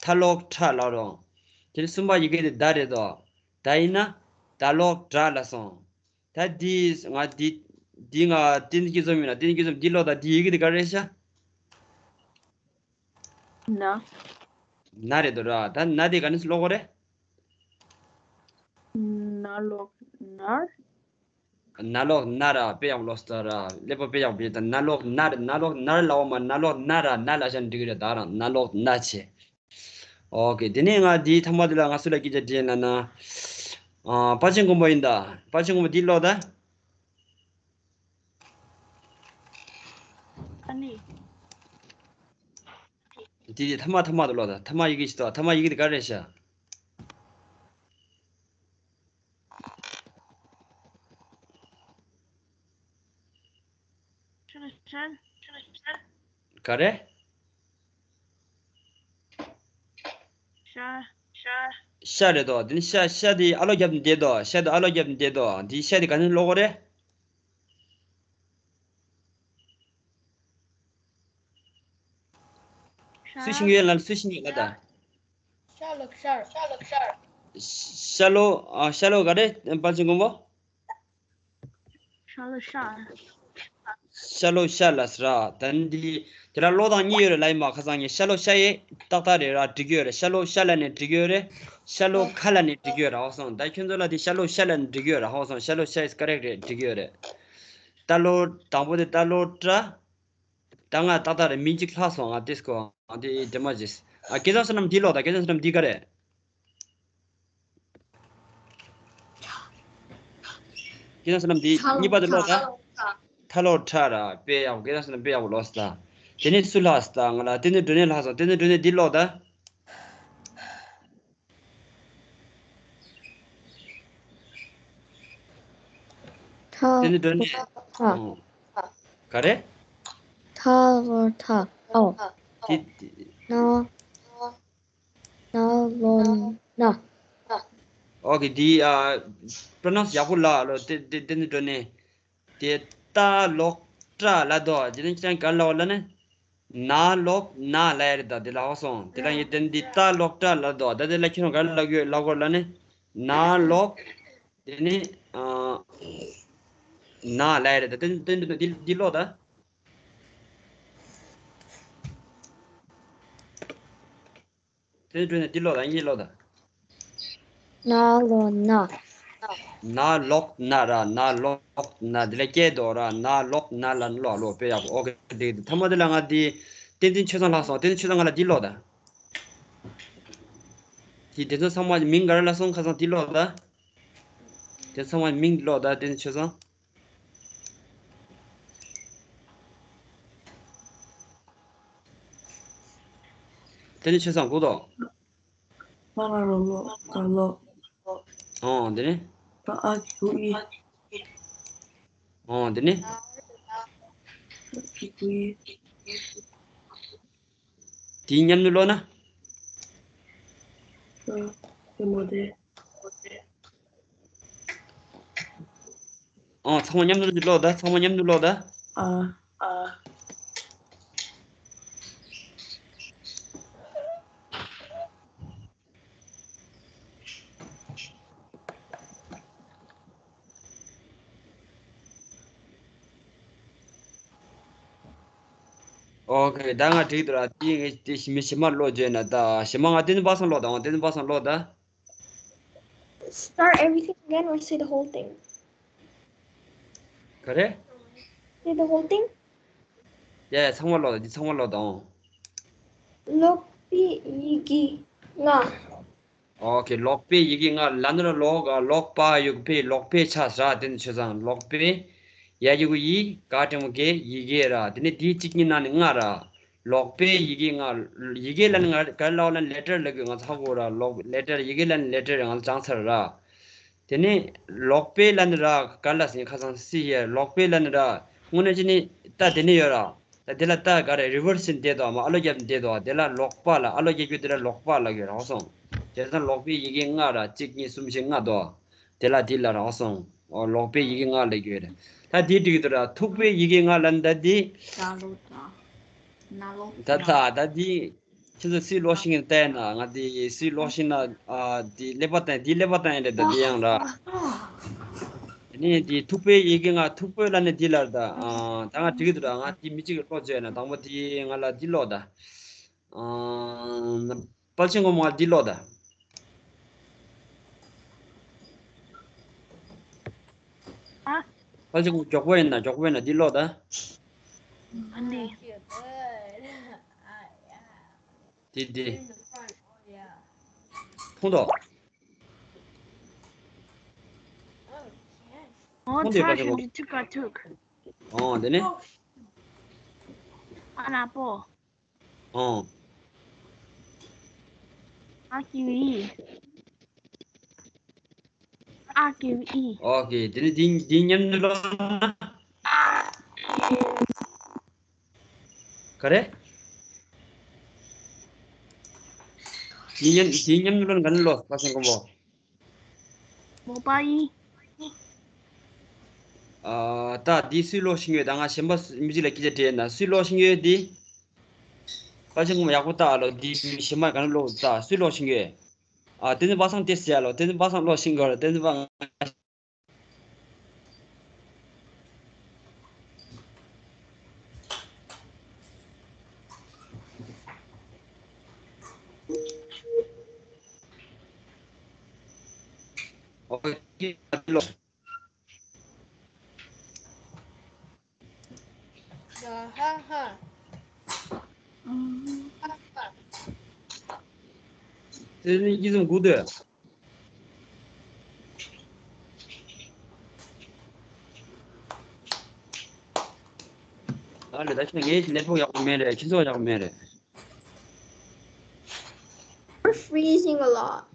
ད་ལོག་ཏྲ་ལ་རོ། དེ་ནི་གསུམ་པ་ཡི་གེ་འདི་ད་རེད་དོ། ད་ཡིན་ན་ད་ལོག་ཏྲ་ལ་སོང་། ད་འདི་ང་འདི་འདི་ང་བསྟན་འཛིན་སྐྱིད་འཛོམས་ཡིན་ན། བསྟན་འཛིན་སྐྱིད་འཛོམས་འདི་ཀློག་ད། འདི་ཡི་གེ་འདི་ག་རེ་རེད་ཤག་ན། ན་རེད་དོ་ར། ད་ན་དེ་ག་ནས་ཀློག་གོ་རེད། ན་ལོག་ན། ན་ལོག་ན་ར། དཔེ་ཡག་པོ་ལོས་ད་ར། ཀླད་པ་དཔེ་ཡག་པོ་ཡོད་ད། ན་ལོག་ན་ར། ན་ལོག་ན་ར་ལ་འོ་མ། ན་ལོག་ན་ར། ན་ལ་བཞག་ན་འགྲིག་གི་རེད། ད་རང་ན་ལོག་ན་བྱས། ཨོ་ཀེ། དེ་ནས་ང་འདིའི་ཐ་མ་དེ་ལ་ང་སུ་ལ་སྐད་ཆ་དྲིས་ན་ན། ཨ། དཔལ་ཆེན་མགོན་པོ་ཡིན་ད། དཔལ་ཆེན་མགོན་པོ་འདི་ཀློག་ད། ཨ་ནི། དེ་དེ་ཐ་མ་ཐ་མ་དུ་ཀློག་ད། ཐ་མ་ཡི་གེ་ཞིག་ཏོ། ཐ་མ་ཡི་གེ་དེ་ག་རེ་ཤ། ཤ་ལ་ཤ། ག་རེ། ཤ། ཤ། ཤ་རེད་དོ། དེ་ནི་ཤ། ཤ་དེ་ཨ་ལོ་རྒྱབ་ནས་བསྡད་དོ། ཤ་དེ་ཨ་ལོ་རྒྱབ་ནས་བསྡད་དོ། དེ་ཤ་དེ་ག་ནས་ཀློག་གོ་རེད། ཤ། སུ་ཤེས་ཀྱི་ཡོད་ལབ། སུ་ཤེས་ཀྱི་ཡོད་ལབ་ད། ཤ་ལོག་ཤ། ཤ་ལོག་ཤ། ཤ་ལོ། ཨ། ཤ་ལོ་ག་རེ། དཔལ་ཆེན་མགོན་པོ། ཤ་ལོ་ཤ། ཤ་ལོ་ཤ་ལ་ཟེར་ར། ད་ནི་འདི་དེ་ལ་ཀློག་སྟངས་གཉིས་ཡོད་རེད་ལབ་ཡིན་པ། ཁ་སང་ངས་ཤ་ལོ་ཤ་ཡེ་ཏག་ཏག་རེད་ར། འགྲིག་གི་ཡོད་རེད། ཤ་ལོ་ཤ་ལ་ནས་འགྲིག་གི་ཡོད་རེད། ཤ་ལོ་ཁ་ལ་ནས་འགྲིག་གི་ཡོད་རེད། ཧོ་སོང་། ད་ཁྱོད་ཚོ་ལ་དེ་ཤ་ལོ་ཤ་ལ་ནས་འགྲིག་གི་ཡོད་རེད། ཧོ་སོང་། ཤ་ལོ་ཤ་is correct རེད། འགྲིག་གི་ཡོད་རེད། ཏ་ལོ། དང་པོ་དེ་ཏ་ལོ་ཏྲ། ད་ང་ཏག་ཏག་རེད། མིང་གཅིག་ལྷག་སོང་། ང་ཏིས་ཀོ། ང་དེ་དེ་མ་བྱེད། ཨ། སྐལ་བཟང་བསོད་ནམས་འདི་ཀློག་ད། སྐལ་བཟང་བསོད་ནམས་འདི་ག་རེད། སྐལ་བཟང་བསོད་ནམས་འདི་གཉིས་པ་དེ་ཀློག་ད། ཐ་ལོ་ཁྲ་ར། དཔེ་ཡག་པོ། སྐལ་བཟང་བསོད་ནམས་དཔེ་ཡག་པོ་ལོས་ད། དེ་ནས་སུ་ལྷག་སོང་ད། ང་ལ་དེ་ནས་སྒྲོན་ནས་ལྷག་སོང་། དེ་ནས་སྒྲོན་ནས་འདི་ཀློག་ད། ཐ། དེ་ནི་སྒྲོན་ནས། ཐ། ཨོ། ག་རེ། ཐ་ལོ་ཐ། ཨོ། དེ་དེ། ན། ན་ལོ་ན། ཨོ་ཀེ། དེ་ཨ་པྲོ་ནོན་སི་ཡག་པོ་ལ་ལོ། དེ་དེ་དེ་ནི་སྒྲོན་ནས། དེ་ཏ་ལོག་ཏྲ་ལ་དོ། དེ་ནི་ཅང་ག་ལ་བ་ལ་ནི། ན་ལོག་ན་ལ་ཡ་རེད་ད། དེ་ལ་ཧོ་སོང་། དེ་ལ་ཡི་དེ་འདི་ཏ་ལོག་ཏྲ་ལ་དོ། ད་དེ་ལ་ཁྱོད་རང་ག་ལ་གོ་ལ་གོ་ལ་ནི། ན་ལོག་དེ་ནི་ཨ་ན་ལ་ཡ་རེད་ད། དེ་དེ་འདི་འདི་འདི་ཀློག་ད། དེ་འདྲ་ནི་འདི་ཀློག་ད། ཡིན་ཀློག་ད། ན་ལོ་ན། ན་ལོག་ན་ར། ན་ལོག་ན། འདི་ལ་སྐྱེས་དོ་ར། ན་ལོག་ན་ལ་ཀློག་ཀློག་དཔེ་ཡག་པོ། ཨོ་ཀེ། འགྲིག་འདུག་ཐ་མ་དེ་ལ་ང་འདི་བསྟན་འཛིན་ཆོས་བཟང་ལྷག་སོང་། བསྟན་འཛིན་ཆོས་བཟང་ང་ལ་འདི་ཀློག་ད། དེ་དེ་ཚོ་ཚང་མ་མིང་ག་རེ་ལབ་སོང་། ཁ་སང་འདི་ཀློག་ད། དེ་ཚང་མ་མིང་འདི་ཀློག་ད། བསྟན་འཛིན་ཆོས་བཟང་། དེ་ནི་ཆོས་བཟང་གོ་དོ། ང་ལ་རོ་ལོ་ད་ལོ། ཨོ་དེ་ནི། ད་ཨ་གི་གུ་ཨི། ཨོ་དེ་ནི། ཨ་གི་གུ་ཨི། དེའི་མཉམ་དུ་ཀློག་ན། ཨ་དེ་མོ་དེ། ཨོ་ཚང་མ་མཉམ་དུ་ཀློག་ད། ཚང་མ་མཉམ་དུ་ཀློག་ད། ཨ། ཨ། ཨོ་ཁེ། ད་ང་འགྲིག་འདུག་ར། དེ་ངས་དེ་ཞི་མི་ཞི་མ་ཀློག་བརྗོད་ན་ད། ཞི་མ་ང་བསྟན་འཛིན་པ་སངས་ཀློག་ད། ཨོ་བསྟན་འཛིན་པ་སངས་ཀློག་ད། Start everything again or say the whole thing? ག་རེ། Say the whole thing? ཡ་ཡ། ཚང་མ་ཀློག་ད། འདི་ཚང་མ་ཀློག་ད། ཨོ། ཀློག་པའི་ཡི་གེ་ལྔ། ཨོ་ཁེ། ཀློག་པའི་ཡི་གེ་ལྔ་ལ་ནི་ར། ཀློག་ཀློག་པ་ཡོད་པའི་ཀློག་པའི་ཆ་ཟ། དེ་ནི་ཆོས་བཟང་། ཀློག་པའི་ཡ་གི་གུ་ཡི། ག་འགྲེང་བུ་གེ། ཡི་གེ་ར། དེ་ནི་དེའི་གཅིག་གཉིས་ནང་ནས་ལྔ་ར། ཀློག་པའི་ཡི་གེ་ལྔ། ཡི་གེ་ལ་ནི་ང་ག་རེ་ལབ་ན་ལེ་ཊར་ལབ་དགོས། ང་ཚ་གོ་ར། ཀློག་ལེ་ཊར། ཡི་གེ་ལ་ནི་ལེ་ཊར་ང་ཚོ་སྦྱངས་ཚར་ར། དེ་ནས་ཀློག་པའི་ལ་ནི་ར་ག་ལ་ཟིན། ཁ་སང་སི་ཡེ། ཀློག་པའི་ལ་ནི་ར། དངོས་གནས་ཅི་ནི་ད་དེ་ནི་ཡོད་ར། ད་དེ་ལ་ད་ག་རེ་རི་ཝར་སི་ནི་བསྡད་དོ། མ་ཨ་ལོ་རྒྱབ་ནི་བསྡད་དོ། དེ་ལ་ཀློག་པ་ལ། ཨ་ལོ་རྒྱབ་རྒྱུ་དེ་ལ་ཀློག་པ་ལ་ཡོད་ར། ཧོ་སོང་། དེ་ཚོ་ཀློག་པའི་ཡི་གེ་ལྔ་ར། གཅིག་གཉིས་གསུམ་བཞི་ལྔ་དོ། དེ་ལ་དེ་ལ་ར། ཧོ་སོང་། ཨོ་ཀློག་པའི་ཡི་གེ་ལྔ་ལ་ཡོད་ར། ད་དེ་འགྲིག་འདུག་ར། ཐུག་པའི་ཡི་གེ་ལྔ་ལ་ནི་ད་དེ། ད་ལོ་ད། ན་ལོ་ད་ད། ད་དེ། ཁྱེད་ཚོ་སུས་ཀློག་ཤེས་ཀྱི་ན་བལྟས་ན། ང་དེ་སུས་ཀློག་ཤེས་ན། ཨ། དེ་ཀླད་པ་བཏང་། དེ་ཀླད་པ་བཏང་ཡིན་རེད་ད། དེ་ཡང་ར། དེ་ནས་དེ་ཐུག་པའི་ཡི་གེ་ལྔ། ཐུག་པའི་ལ་ནི་དེ་ལ་ར་ད། ཨ། ད་ང་འགྲིག་གི་འདུག་ར། ང་དེ་མི་གཅིག་གིས་ཀློག་བྱས་ན། དང་པོ་དེ་ང་ལ་དེ་ཀློག་ད། ཨ། དཔལ་ཆེན་སྒོ་མོ་ང་ལ་དེ་ཀློག་ད། ཨ། ཅིག་མགྱོགས་པོ་ཡིན་ན་མགྱོགས་པོ་ཡིན་ན་འདི་ཀློག་ད། ཨ་ནི། འདི་འདི། མཐོང་དོ། ཨོ་ཚར་ཤིང་འདི་ཅིག་ག་ཐུག་ཨོ་དེ་ནས། ཨ་ལ་པོ། ཨོ། ཨ་ཀི་ཝི། ཨ་ཀི་ཝི། ཨོ་ཀེ། དེ་ནས་འདི་འདི་མཉམ་དུ་ཀློག་ན། ག་རེ། འདི་མཉམ་འདི་མཉམ་དུ་ཀློག་ན་ག་ནས་ཀློག་པ་སེང་གོང་པོ། མོ་པ་ཡིན། ཨ། ད་འདི་སུས་ཀློག་ཤེས་ཡོད། ད་ང་གཞན་པ་མི་གཅིག་ལ་སྐད་ཆ་དྲིས་ན་སུས་ཀློག་ཤེས་ཡོད་འདི། པ་ཆེན་ངོ་མ་ཡག་པོ་ལྟ་ཨ་ལོ། འདི་མི་གཞན་པ་ག་ནས་ཀློག་ད། སུས་ཀློག་ཤེས་ཡོད། ཨ། བསྟན་འཛིན་པ་སངས་ཏེ་ཟེར་ཨ་ལོ། བསྟན་འཛིན་པ་སངས་ཀློག་ཤེས་ཀྱི་ཡོད་རེད། བསྟན་འཛིན་པ། ཨ་ཧ་ཧ། དེ་ནི་ཡིད་ཙམ་སྒུག་སྡོད། ཨ་ལེ། ད་ཁྱོད་ངའི་ནེཊ་ཝརཀ་ཡག་པོ་མེད་རེད། ཁྱེད་ཚོ་ཡག་པོ་མེད་རེད། We're freezing a lot.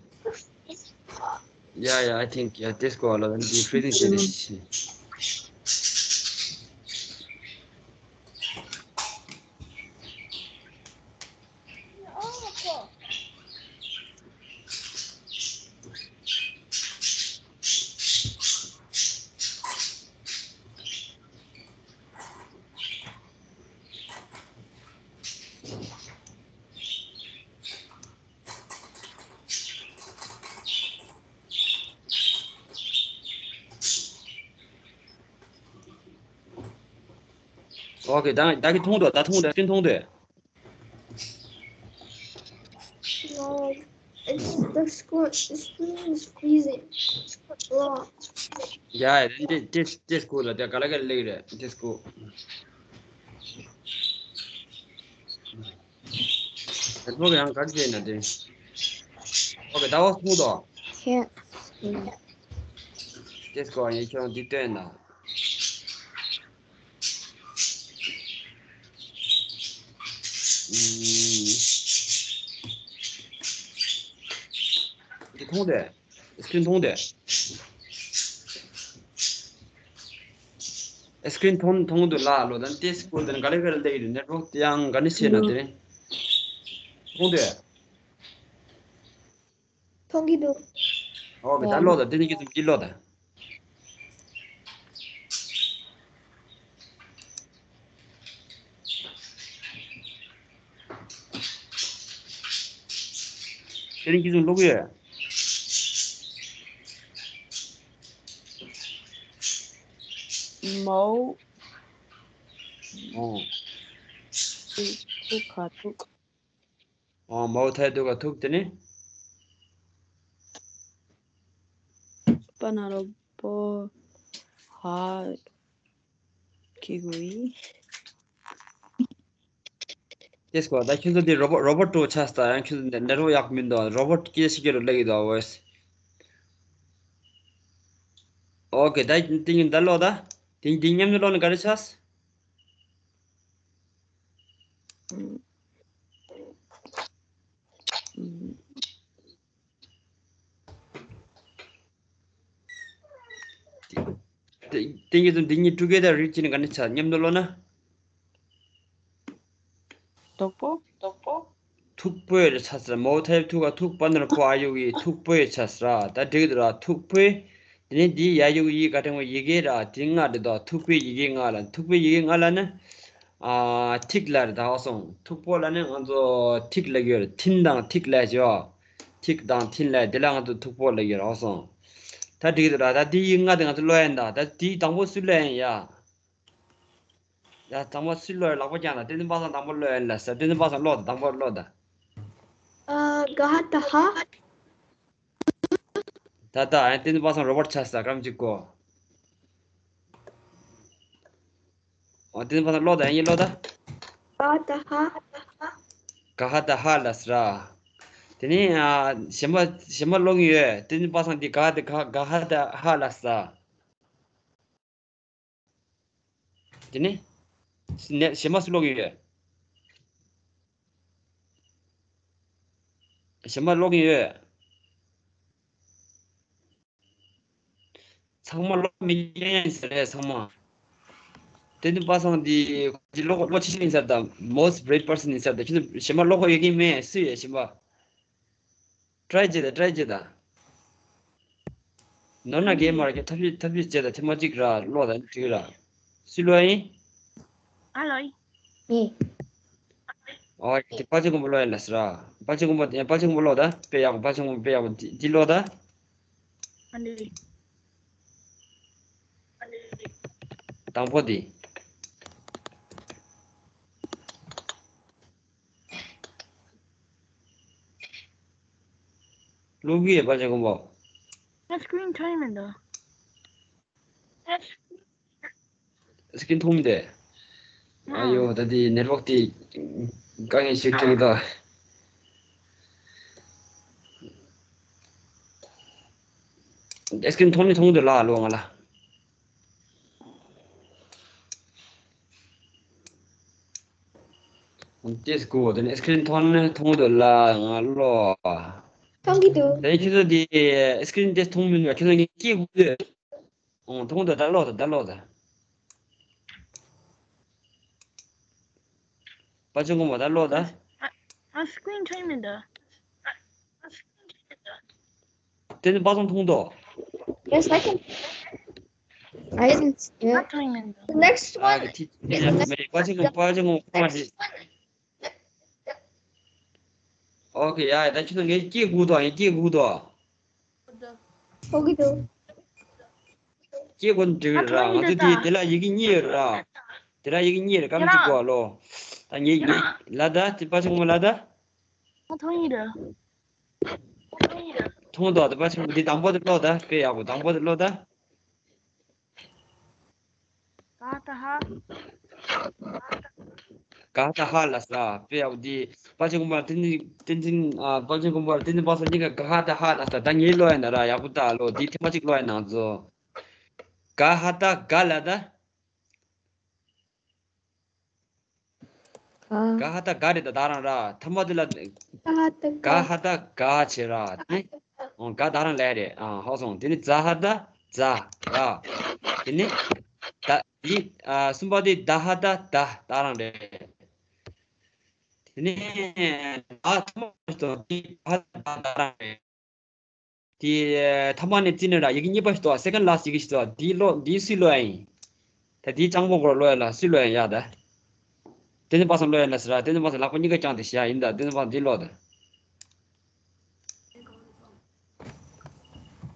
Yeah, yeah, I think, yeah, this go a lot and be freezing to this. ཨོ་ཁེ། ད་ད་གི་མཐོང་འདུག་ད་མཐོང་འདུག་སྐྲུན་མཐོང་འདུག No, it's the school. The school is freezing. It's cold. ཡ་ཡ། དེ་དེ་དེ་སྐོར་ལ་དེ་ག་ལ་ག་ལ་ལེགས་རེད། དེ་སྐོར། དེ་ཚོ་ཡང་ག་རེ་བྱས་ན་དེ། ཨོ་ཁེ། ད་བ་སུ་དོ། ཁྱེད། དེ་སྐོར་ཡིན་ཁྱོད་འདི་སྟོན་ན། འདི་མཐོང་དེ། སྐྲུན་མཐོང་དེ། སྐྲུན་མཐོང་མཐོང་དུ་ལ་ལོ་དང་ཏེ་སྐུ་དང་ག་ལེ་ག་ལེ་ལེ་ཡིན་ནེ་རོགས་དེ་ཡང་ག་ནི་བྱས་ན་དེ་རིང་། མཐོང་དེ། མཐོང་གི་འདུག་ཨོ་ཁེ། ད་ལོ་དང་དེ་ནི་ཀི་ཙམ་ཀི་ལོ་དང་། དེ་རིང་ཁྱེད་ཚོ་ཀློག་གི་ཡོད། མའོ། ཨོ། ཐུག་ཁ་ཐུག་ཨོ། མའོ་ཐའི་ཐུག་ཁ་ཐུག་དེ་ནི། པ་ན་རོ་པོ་ཧ་ཁི་གུ་ཡི། ཏེ་སྐོར་ད་ཁྱེད་ཚོ་འདི་རོ་བོ་རོ་བོ་ཊི་ཆགས་ད། ཡང་ཁྱེད་ཚོ་འདི་ནེ་རོ་ཡག་མི་འདུག་རོ་བོ་ཊི་སྐད་ཤིག་སྐད་རུ་ལེགས་ཡོད་ད་ཝོ་ཡེ་སི། ཨོ་ཁེ། ད་ཏིང་ད་ལོ་ད། ཏིང་ཏིང་མཉམ་དུ་ལོ་ནི་ག་རེ་ཆགས། ཏིང་ཏིང་ཏིང་འདི་གཉིས་ཊུ་གེ་དར་རིག་ཅི་ནི་ག་ནི་ཆགས་མཉམ་དུ་ལོ་ན། དོག་པོ། དོག་པོ། ཐུག་པོའི་རེ་ཆ་སི་ར། མའོ་ཐའི་ཐུག་ག་ཐུག་པ་ན་རོ་པོ་ཨ་ཡོ་གི་ཐུག་པོའི་ཆ་སི་ར། ད་འགྲིག་འདུག་ར། ཐུག་པོའི། དེ་ནས་འདི་ཡ་ཡོ་གི་ཡི་ག་ཕྲེང་བའི་ཡི་གེ་ར། དེ་ལྔ་རེད་དོ། ཐུག་པོའི་ཡི་གེ་ལྔ་ལ། ཐུག་པོའི་ཡི་གེ་ལྔ་ལ་ནི། ཨ། ཐིག་ལ་རེད་ད་ཧ་སོང་། ཐུག་པོ་ལ་ནི་ང་ཚོ་ཐིག་ལ་ཡོད་རེད། ཐིན་དང་ཐིག་ལ་ཞོ། ཐིག་དང་ཐིན་ལ་དེ་ལ་ང་ཚོ་ཐུག་པོ་ལ་ཡོད་ར་ཧ་སོང་། ད་འགྲིག་འདུག་ར། ད་འདི་ཡི་ལྔ་དེ་ང་ཚོ་ཀློག་ཡིན་ད། ད་འདི་དང་པོ་སུ་ཀློག་ཡིན་ཡ། ཡ། དང་པོ་སུས་ཀློག་ཡིན། ལག་པ་བརྐྱངས་ལ། བསྟན་འཛིན་པ་སངས་དང་པོ་ཀློག་ཡིན་ལ་ཟེར། བསྟན་འཛིན་པ་སངས་ཀློག་དང་། དང་པོ་ཀློག་དང་། ཨ། ག་ཧ་ད་ཧ། ད་ད་ཨ་བསྟན་འཛིན་པ་སངས་རོ་བོ་ཊི་ཆགས་ས་ཀམ་གཅིག་གོ། ཨོ། དེ་ནི་པ་སངས་ཀློག་དང་། ཡིན་གྱི་ཀློག་དང་། ག་ཧ་ད་ཧ། ག་ཧ་ད་ཧ་ལ་ཟེར་ར། དེ་ནི་ཨ་གཞན་པ་གཞན་པ་ཀློག་གི་ཡོད། དེ་ནི་པ་སངས་དེ་ག་ཧ་ད་ག་ག་ཧ་ད་ཧ་ལ་ཟེར། དེ་ནི་ནས་གཞན་པ་སུ་ཀློག་གི་ཡོད། གཞན་པ་ཀློག་གི་ཡོད། ཚང་མ་ཀློག་མི་ཉན་ཡིན་ཟེར་རེད་ཚང་མ། དེ་ནི་པ་སངས་འདི་འདི་ཀློག་ཀློག་ཆེ་ཤོས་ཡིན་ས་དང་། most bright person ཡིན་ས་དང་། ཁྱོད་ཚོ་གཞན་པ་ཀློག་ཡོད་ཀྱི་མེད། སུ་ཡོད་གཞན་པ། try བྱེད་དང་། try བྱེད་དང་། ནོར་ན་རྒན་མ་རེད། ཁྱོད་ཐབས་ཤེས་ཐབས་ཤེས་བྱེད་དང་། ཐེངས་མ་གཅིག་ར་ཀློག་དང་། འགྲིག་ར། སུས་ཀློག་ཡིན། ཨ་ལོ་ཡིན། ཨོ་དེ་དཔལ་ཆེན་མགོན་པོ་ཀློག་ཡ་ལ་ཟེར་ར། དཔལ་ཆེན་མགོན་པོ་དཔལ་ཆེན་མགོན་པོ་ཀློག་དང་། དཔེ་ཡག་པོ། དཔལ་ཆེན་མགོན་པོ་དཔེ་ཡག་པོ་འདི་འདི་ཀློག་དང་། ཨ་ནི། དང་པོ་འདི། ཀློག་གི་ཡོད། དཔལ་ཆེན་མགོན་པོ། ཨ། སི་ཀི་རིན་མཐོང་གི་མི་འདུག་སི་ཀི་རིན་མཐོང་མི་འདུག་ཨ་ཡོ། ད་དེ་ནེཊ་ཝོག་དེ་དཀའ་ངལ་ཞིག་འཕྲད་ཀྱི་འདུག་ཨ། སི་ཀི་རིན་མཐོང་ནི་མཐོང་གི་འདུག་ལ་ལོ་ང་ལ། ཏེས་གོ་དེ་ནས་སི་ཀི་རིན་མཐོང་ནི་མཐོང་གི་འདུག་ལ་ང་ལོ། མཐོང་གི་འདུག་དེ་ཁྱོད་ཚོ་དེ་སི་ཀི་རིན་ཏེས་མཐོང་མི་འདུག་ཁྱོད་ཚོ་ངས་སྐད་གོ་གི་འདུག་ཨོ། མཐོང་གི་འདུག་ད་ཀློག་དང་། ད་ཀློག་དང་། དཔལ་ཆེན་མགོན་པོ་ད་ཀློག་དང་། ཨ། ཨ། སི་ཀི་རིན་མཐོང་གི་མི་འདུག་དེ་ནི་པ་སངས་མཐོང་འདུག Yes, I can. I didn't see it. མཐོང་གི་མི་འདུག The next ཨ་one. གི་ཐིག་དེ་ནི་མེད་རེད། དཔལ་ཆེན་མགོན། དཔལ་ཆེན་མགོན་པོ་ཁོ་མ་རེད། ཨོ་ཁེ། ཡ་ཡ། ད་ཁྱོད་ཚོ་ངས་སྐད་གོ་གི་འདུག་ངས་སྐད་གོ་གི་འདུག་གོ་གི་འདུག་སྐད་གོ་ནི་འགྲིག་གི་རེད་ར། ང་ཚོ་དེ་དེ་ལ་ཡི་གེ་གཉིས་ཡོད་ར། དེ་ལ་ཡི་གེ་གཉིས་རེད། སྐར་མ་གཅིག་གོ་ལོ། ད་ངས་ངས་ལ་ད་དེ་པ་ཆེན་མགོན་པོ་ལ་ད། ཨ། མཐོང་གི་རེད། མཐོང་འདུག་དེ་པ་ཆེན་མགོན་པོ་འདི་དང་པོ་དེ་ཀློག་དང་། དཔེ་ཡག་པོ། དང་པོ་དེ་ཀློག་དང་། ག་ཧ་ད་ཧ། ག་ཧ་ད་ཧ་ལ་ཟེར། དཔེ་ཡག་པོ། འདི་དཔལ་ཆེན་མགོན་པོ་བསྟན་འཛིན། བསྟན་འཛིན། ཨ། དཔལ་ཆེན་མགོན་པོ་བསྟན་འཛིན་པ་སངས་གཉིས་ཀ་ག་ཧ་ད་ཧ་ལ་ཟེར། ད་ངས་ཀློག་ཡིན་ད་ར། ཡག་པོ་ལྟ་ལོ། འདི་ཐེངས་མ་གཅིག་ཀློག་ཡིན་ནང་ཚོ། ག་ཧ་ད་ག་ལ་ད། ག་ཧ་ད་ག་རེད་ད། ད་རང་ར། ཐ་མ་དེ་ལ། ག་ཧ་ད་ག། ག་ཧ་ད་ག་བྱེད་ར། དེ་ནི། ཨོ། ག་ད་རང་ལས་རེད། ཨ། ཧ་སོང་། དེ་ནི་ཛ་ཧ་ད་ཛ་ར། དེ་ནི་ད་འདི། ཨ། གསུམ་པ་དེ་ད་ཧ་ད་ད་ད་རང་རེད། དེ་ནི་ད་ཐ་མ་དེ་ད་ཧ་ད་ད་ད་རང་རེད། དེ་ཐ་མ་ནས་བརྩིས་ནས་ར། ཡི་གེ་གཉིས་པ་ཞིག་འདུག second last ཡི་གེ་ཞིག་འདུག་འདི་ཀློག་འདི་སུས་ཀློག་ཡ་ཡིན། ད་འདི་སྤྱང་པོ་སྐོར་ཀློག་ཡ་ལ་སུས་ཀློག་ཡ་ཡིན། ཡ་ད། བསྟན་འཛིན་པ་སངས་ཀློག་ཡ་ལ་ཟེར་ར། བསྟན་འཛིན་པ་སངས་ལག་པ་གཉིས་ཀ་བརྐྱངས་ཏེ་བཞག་ཡིན་ད། བསྟན་འཛིན་པ་སངས་འདི་ཀློག་ད།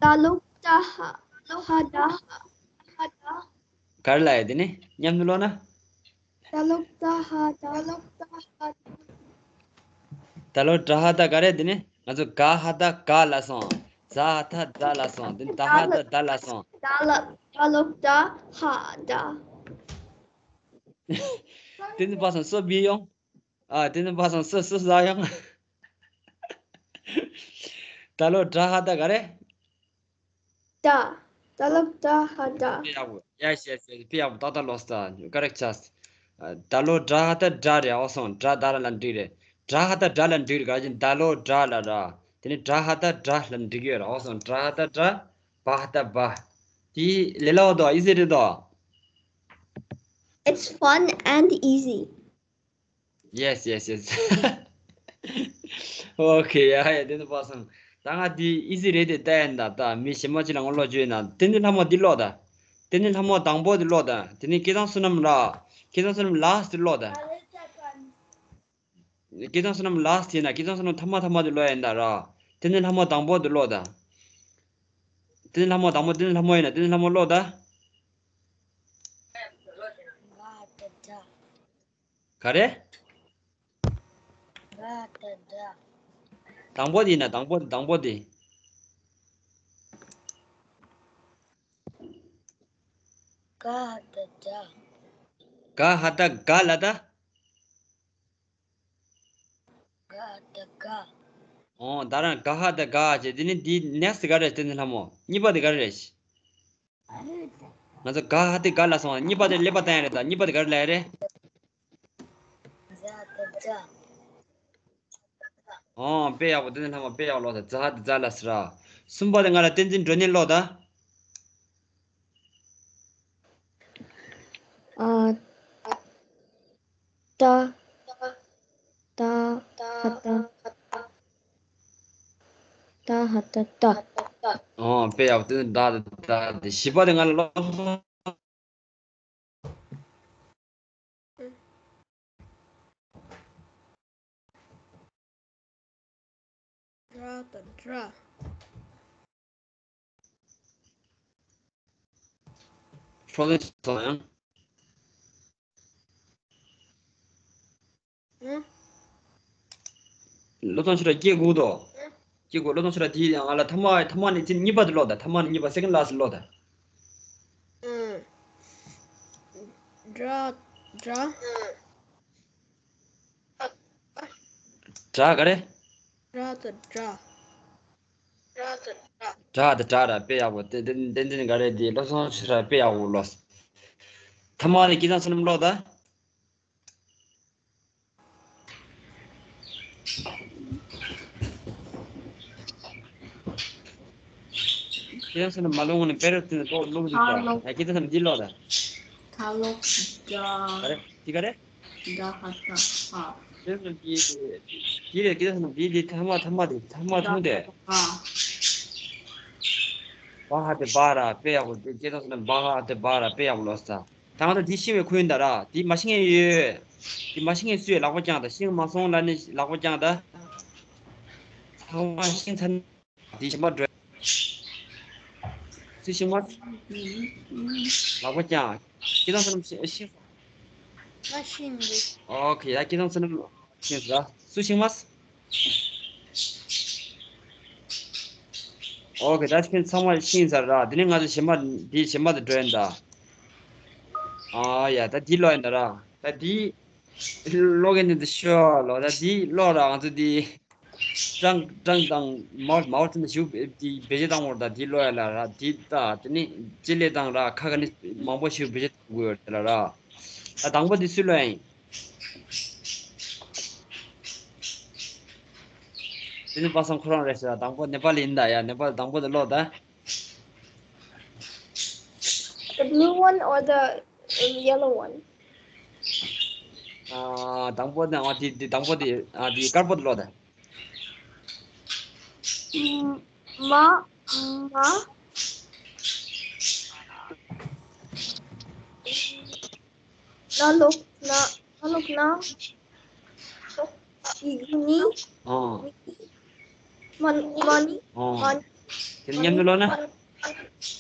ད་ལོག་ད་ཧ། ལོག་ཧ་ད། ཧ་ད། ག་རེ་ལབ་ཡ། དེ་ནི་མཉམ་དུ་ཀློག་ན། ད་ལོག་ད་ཧ། ད་ལོག་ད་ཧ། ད་ལོག་ད་ཧ་ད་ག་རེ། དེ་ནི་ང་ཚོ་ག་ཧ་ད་ག་ལ་སོང་། ཛ་ཧ་ད་ཛ་ལ་སོང་། དེ་ནི་ད་ཧ་ད་ད་ལ་སོང་། ད་ལ། ད་ལོག་ད་ཧ་ད། བསྟན་འཛིན་པ་སངས་སོ་བི་ཡོང་། ཨ། བསྟན་འཛིན་པ་སངས་སོ་སོ་ཟ་ཡོང་། ད་ལོག་ད་ཧ་ད་ག་རེ། ད། ད་ལོག་ད་ཧ་ད། དཔེ་ཡག་པོ། ཡ་ཤེས་ཤེས། དཔེ་ཡག་པོ། ཏག་ཏག་ལོས་ད། correct ཅས། ད་ལོག་ད་ཧ་ད་ད་རེད། ཨོ་སོང་། ད་ད་ར་ལ་འགྲིག་རེད། ད་ཧ་ད་ད་ལ་འགྲིག་རེད། ག་ཅིན་ད་ལོག་ད་ལ་ར། དེ་ནི་ད་ཧ་ད་ད་ལ་འགྲིག་ཡོད་ར། ཨོ་སོང་། ད་ཧ་ད་ད། བ་ཧ་ད་བ། དེ་ལས་སླ་བོ་འདུག easy རེད་འདུག It's fun and easy. Yes, yes, yes. Okay, ཡ་ཡ། བསྟན་འཛིན་པ་སངས། ད་ང་འདི་easy རེད་དེ་ལྟ་ཡིན་ད། ད་མི་གཞན་མ་ཅིག་ལ་ངོ་ལོག་བཅོས་ཡིན་ན། བསྟན་འཛིན་ལྷ་མོ་འདི་ཀློག་ད། བསྟན་འཛིན་ལྷ་མོ་དང་པོ་འདི་ཀློག་ད། དེ་ནི་སྐལ་བཟང་བསོད་ནམས་ར། སྐལ་བཟང་བསོད་ནམས་last འདི་ཀློག་ད། སྐལ་བཟང་བསོད་ནམས་last ཡིན་ན། སྐལ་བཟང་བསོད་ནམས་ཐ་མ་ཐ་མ་འདི་ཀློག་ཡིན་ད་ར། བསྟན་འཛིན་ལྷ་མོ་དང་པོ་འདི་ཀློག་ད། བསྟན་འཛིན་ལྷ་མོ་དང་པོ། བསྟན་འཛིན་ལྷ་མོ་ཡིན་ན། བསྟན་འཛིན་ལྷ་མོ་ཀློག་ད། ག་རེ། ག་ད་ད། དང་པོ་དེ་ཡིན་ན། དང་པོ་དེ། དང་པོ་དེ། ག་ད་ད། ག་ཧ་ད་ག་ལ་ད། ག་ད་ག་ཨོ་ད་རང་ག་ཧ་ད་ག་བྱས། དེ་ནི་འདི་next་ག་རེ་བསྟན་འཛིན་ལྷ་མོ། གཉིས་པ་དེ་ག་རེ་རེད། ང་ཚོ་ག་ཧ་དེ་ག་ལ་སོང་བ། གཉིས་པ་དེ་ཀླད་པ་བཏང་ཡ་རེད། ད་གཉིས་པ་དེ་ག་རེ་ལབ་ཡ་རེད། ཛ་ད་ཛ། ཨོ་དཔེ་ཡག་པོ། བསྟན་འཛིན་ལྷ་མོ་དཔེ་ཡག་པོ་ཀློག་ད། ཛ་ཧ་དེ་ཛ་ལ་ཟེར་ར། གསུམ་པ་དེ་ང་ལ་བསྟན་འཛིན་སྒྲོན་ནས་ཀློག་ད། ཨ། ཏ། ཏ། ཧ་ཏ། ཏ་ཧ་ཏ་ཏ། ཨོ་དཔེ་ཡག་པོ། དེ་ནི་ད་ད་ད་དེ། བཞི་པ་དེ་ང་ལ་ཀློག་སོང་། སྒྲ་དང་སྒྲ། ཧྲོ་ལེན་སོང་ཡང་། ཨང་། བློ་བཟང་ཆོས་གྲགས་སྐྱེ་དགོས་དོ། སྐྱེ་དགོས། བློ་བཟང་ཆོས་གྲགས་དེའི་ཡང་ང་ལ་ཐ་མ་ཐ་མ་ནས་ཚིག་གཉིས་པ་དེ་ཀློག་ད། ཐ་མ་ནས་གཉིས་པ་second last་ཀློག་ད། ཨང་། སྒྲ་སྒྲ། སྒྲ་ག་རེ། སྒྲ་དང་སྒྲ། སྒྲ་དང་སྒྲ་ར། དཔེ་ཡག་པོ། དེ་དེ་དེ་འདི་ག་རེ། དེ་བློ་བཟང་ཆོས་གྲགས་དཔེ་ཡག་པོ་ཀློག་སོང་། ཐ་མ་ནས་སྐལ་བཟང་བསོད་ནམས་ཀློག་ད། སྐལ་བཟང་བསོད་ནམས་མ་ལོག་ནས་དཔེ་རབ་ཏུ་ཏོག་ཀློག་ཞིག་ད། ཡ་སྐལ་བཟང་བསོད་ནམས་འདི་ཀློག་ད། ཐ་ལོག་སྒྲ། ག་རེ། འདི་ག་རེ། ད་ཧ་ད་ཧ། དེ་ནི་དེ་དེ་རེད། སྐལ་བཟང་བསོད་ནམས་དེ་དེ་ཐ་མ་ཐ་མ་དེ་ཐ་མ་ཐུང་དེ། ཧ། བ་ཧ་དེ་བ་ར། དཔེ་ཡག་པོ། དེ་སྐལ་བཟང་བསོད་ནམས་བ་ཧ་དེ་བ་ར། དཔེ་ཡག་པོ་ཀློག་ས། ད་ང་ཚོ་འདི་ཤེས་པའི་ཁུལ་ཡིན་ད་ར། དེ་མ་ཤེས་མཁན་ཡོད། དེ་མ་ཤེས་མཁན་སུས་ལག་པ་བརྐྱངས་ད། ཤེས་མ་སོང་ལབ་ནས་ལག་པ་བརྐྱངས་ད། ཚང་མ་ཤེས་ཚར་ན་དེ་གཞན་པ་འགྲོ། སུས་ཤེས་མ། ལག་པ་བརྐྱངས། སྐལ་བཟང་བསོད་ནམས་ཤེས་ཤེས། ང་ཤེས་མི་འདུག་ཨོ་ཁེ། ཡ་སྐལ་བཟང་བསོད་ནམས་ཤེས་ཟ། སུས་ཤེས་མ། ཨོ་ཁེ། ད་ཁྱེད་ཚང་མ་ཤེས་ཚར་ར། དེ་ནས་ང་ཚོ་གཞན་པ་འདི་གཞན་པ་དེ་འགྲོ་ཡིན་ད། ཨ་ཡ། ད་འདི་ཀློག་ཡིན་ད་ར། ད་འདི་ཀློག་གི་ནི་འདི་ཤོ་ལོ། ད་འདི་ཀློག་ར། ང་ཚོ་འདི་ཀྲང་ཀྲང་དང་མའོ་མའོ་ཙེ་ཏུང་ཞུ་འདི་བེད་སྤྱོད་བཏང་བར། ད་འདི་ཀློག་ཡ་ལ་ར། འདི་ད་དེ་ནི་ལྕེ་ལེ་དང་ར་ཁ་ཁ་ནི་མང་པོ་ཞིག་བེད་སྤྱོད་གཏོང་དགོས་ཡོད་ལ་ར། ད་དང་པོ་འདི་སུས་ཀློག་ཡིན། དེ་ནི་པ་སངས་ཁོ་རང་རེད་ཟེར། དང་པོ་ནེ་པ་ལི་ཡིན་ད། ཡ་ནེ་པ་ལི་དང་པོ་དེ་ཀློག་ད། The blue one or the, um, yellow one? ཨ། དང་པོ་དེ། ཨ། དེ་དེ་དང་པོ་དེ། ཨ། དེ་དཀར་པོ་དེ་ཀློག་ད། ཨུམ། མ། མ། ན་ལོག་ན། ན་ལོག་ན། ཡིག་ནི། ཨོ། མ་ནི། མ་ནི། ཨོ། མ་ནི། དེ་མཉམ་དུ་ཀློག་ན།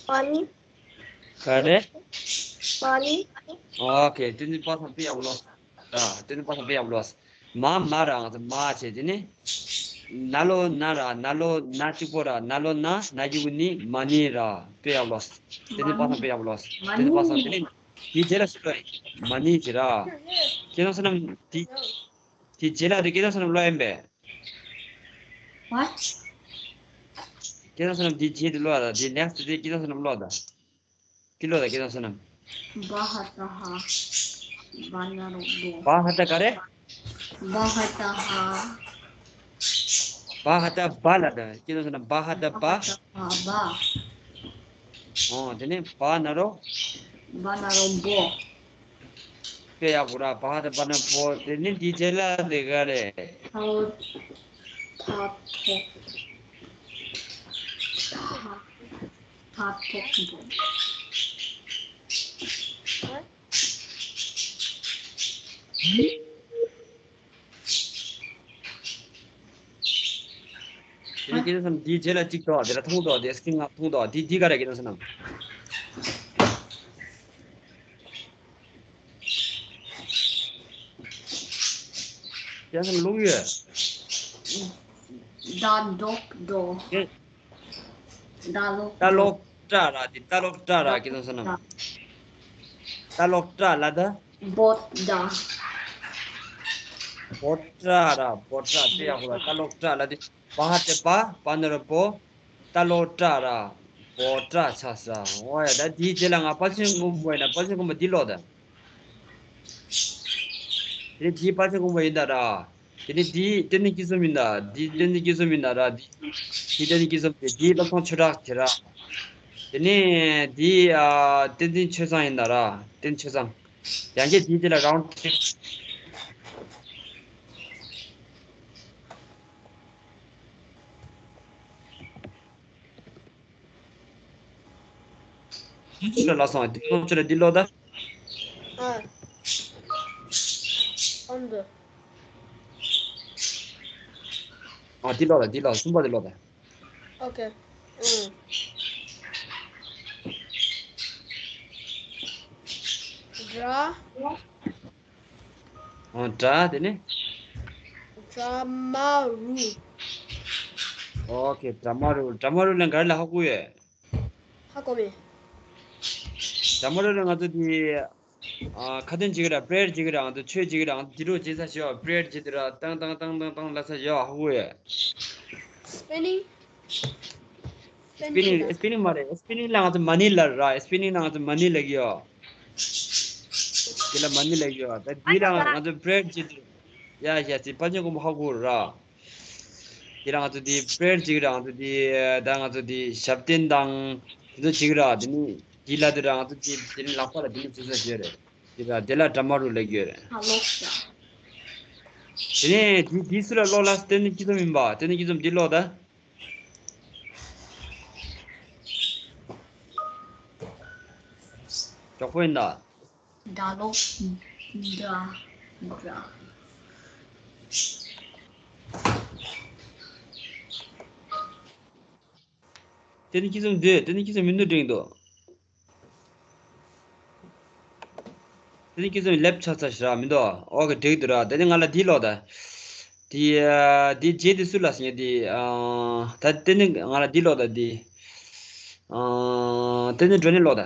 མ་ནི། ག་རེ། མ་ནི། ཨོ་ཁེ། དེ་ནི་པ་སངས་དཔེ་ཡག་པོ་ཀློག་ཨ། དེ་ནི་པ་སངས་དཔེ་ཡག་པོ་ཀློག་མ། མ་ར། ང་ཚོ་མ་བྱས། དེ་ནི། ན་ལོ་ན་ར། ན་ལོ་ན་གཅིག་པོ་ར། ན་ལོ་ན། ན་གི་གུ་ནི། མ་ནི་ར། དཔེ་ཡག་པོ་ཀློག་དེ་ནི་པ་སངས་དཔེ་ཡག་པོ་ཀློག་དེ་ནི་པ་སངས། དེ་ནི་དེའི་རྗེས་ལ་སུ་ཀློག་ཡིན། མ་ནི་ཟེར་ར། སྐལ་བཟང་བསོད་ནམས་དེ། དེའི་རྗེས་ལ་དེ་སྐལ་བཟང་བསོད་ནམས་ཀློག་ཡིན་པས། What? སྐལ་བཟང་བསོད་ནམས་དེའི་རྗེས་དེ་ཀློག་ད། དེ་next་དེ་སྐལ་བཟང་བསོད་ནམས་ཀློག་ད། ཀི་ལོ་ད་སྐལ་བཟང་བསོད་ནམས། བ་ཧ་ད་ཧ། བ་ན་རོ་བོ། བ་ཧ་ད་ག་རེ། བ་ཧ་ད་ཧ། བ་ཧ་ད་བ་ལ་ད། སྐལ་བཟང་བསོད་ནམས། བ་ཧ་ད་བ། བ་ཧ་ད་ཧ་བ། ཨོ། དེ་ནས་བ་ན་རོ། བ་ན་རོ་བོ། དཔེ་ཡག་པོ་ར། བ་ཧ་ད་བ་ན་བོ། དེ་ནས་དེའི་རྗེས་ལ་དེ་ག་རེ། ཐ་ཐོ། ཐ་ཐོ་བོ། དེ་ནས་སྐལ་བཟང་བསོད་ནམས་འདིའི་རྗེས་ལ་གཅིག་ཐོགས། དེ་ལ་མཐོང་དོ། དེ་སྐད་ང་མཐོང་དོ། འདི་འདི་ག་རེ། སྐལ་བཟང་བསོད་ནམས། སྐལ་བཟང་བསོད་ནམས་ཀློག་ཡོད། ད་ལོག་འགྲོ། སྐད། ད་ལོག་ད་ལོག་སྐྲ་ར། འདི་ད་ལོག་སྐྲ་ར། སྐལ་བཟང་བསོད་ནམས། ད་ལོག་སྐྲ་ལ་ད། བྷོ་ཊ། བྷོ་ཊ་ར། བྷོ་ཊ་དེ་ཡག་པོ་ལ། ཏ་ལོ་ཊ་ལ་དེ། བ་ཧ་ཏེ་བ། བ་ན་རོ་བོ། ཏ་ལོ་ཊ་ར། བྷོ་ཊ་ཆགས་སོང་། འོ་ཡ། ད་དེའི་རྗེས་ལ་ང་དཔལ་ཆེན་སྒོམ་པོ་ཡིན་ན། དཔལ་ཆེན་སྒོམ་པོ་འདི་ཀློག་དང་། དེ་དེའི་དཔལ་ཆེན་སྒོམ་པོ་ཡིན་ད་ར། དེ་ནས་འདི་ཏན་ཏན་སྐྱིད་གསུམ་ཡིན་ད། འདི་ཏན་ཏན་སྐྱིད་གསུམ་ཡིན་ད་ར། འདི་འདི་ཏན་ཏན་སྐྱིད་གསུམ་དེ། འདི་བློ་བཟང་ཆོས་གྲགས་དེ་ར། དེ་ནས་འདི་ཨ་བསྟན་འཛིན་ཆོས་བཟང་ཡིན་ད་ར། བསྟན་ཆོས་བཟང་། ཡང་བསྐྱར་འདི་དེ་ལ་རའུན་ཌི་ཊི་རིབ། ཁྱོད་ལ་སོང་། འདི་ཀློག་ཁྱོད་ལ་འདི་ཀློག་ད། ཨ། ཨོན་དུ། ཨ། འདི་ཀློག་ད། འདི་ཀློག་གསུམ་པ་འདི་ཀློག་ད། ཨོ་ཁེ། ཨུམ། དྲ། ཨོ། དྲ། དེ་ནས། དྲ་མ་རུ། ཨོ་ཁེ། དྲ་མ་རུ། དྲ་མ་རུ་ལ་ག་རེ་ལ་ཧ་གོ་ཡོད། ཧ་གོ་མེད། དྲ་མ་རུ་ལ་ང་ཚོ་དེ། ཨ། ཁ་ཏོན་བྱེད་ཀྱི་ར། པྲེ་ཡར་བྱེད་ཀྱི་ར། ང་ཚོ་ཆོས་བྱེད་ཀྱི་ར། ང་ཚོ་དེ་འདྲ་བྱེད་ས་ཞིག་ཡོད། པྲེ་ཡར་བྱེད་དུས་ར། ཏང་ཏང་ཏང་ཏང་ཏང་ལ་ས་ཞིག་ཡོད། ཧ་གོ་ཡོད། སི་པི་ནིང་། སི་པི་ནིང་། སི་པི་ནིང་མ་རེད། སི་པི་ནིང་ལ་ང་ཚོ་མ་ཎི་ལབ་ར། སི་པི་ནིང་ལ་ང་ཚོ་མ་ཎི་ལབ་ཀྱི་ཡོད། དེ་ལ་མ་ཎི་ལབ་ཀྱི་ཡོད། ད་འདི་ལ་ང་ཚོ་པྲེ་ཡར་བྱེད་དུས། ཡ་ཡ། དེ་དཔལ་ཆེན་སྒོམ་པོ་ཧ་གོ་ར། དེ་ར་ང་ཚོ་དེ་པྲེ་ཡར་བྱེད་ཀྱི་ར། ང་ཚོ་དེ་ད་ང་ཚོ་དེ་ཞབས་བརྟན་དང་དེ་ཚོ་བྱེད་ཀྱི་ར། དེ་ནི་དེ་ལ་དེ་ར་ང་ཚོ་དེ་དེ་ནི་ལག་པ་ལ་དེ་ནི་བྱེད་ས་བྱེད་རེད། དེ་ར་དེ་ལ་དྲ་མ་རུ་ལབ་ཀྱི་ཡོད་རེད། དེ་ནས་དེ་དེ་སུ་ལ་ཀློག་ལ། བསྟན་འཛིན་སྐྱིད་གསུམ་ཡིན་པ། བསྟན་འཛིན་སྐྱིད་གསུམ་འདི་ཀློག་ད། མགྱོགས་པོ་ཡིན་ད། ད་ལོ། ད། ད། བསྟན་འཛིན་སྐྱིད་གསུམ་འདུག། བསྟན་འཛིན་སྐྱིད་གསུམ་མི་འདུག་འགྲིག་འདུག། བསྟན་འཛིན་སྐྱིད་གསུམ་ལེབ་ཆགས་ཚར་ཤག་ར། མི་འདུག། ཨོ་ཁེ། འགྲིག་འདུག་ར། དེ་ནས་ང་ལ་འདི་ཀློག་ད། དེ་ཨ་དེ་རྗེས་དེ་སུ་ལ་ཟེར་དེ། ཨ་ད་བསྟན་འཛིན་ང་ལ་འདི་ཀློག་ད། དེ་ཨ་བསྟན་འཛིན་སྒྲོན་ནས་ཀློག་ད།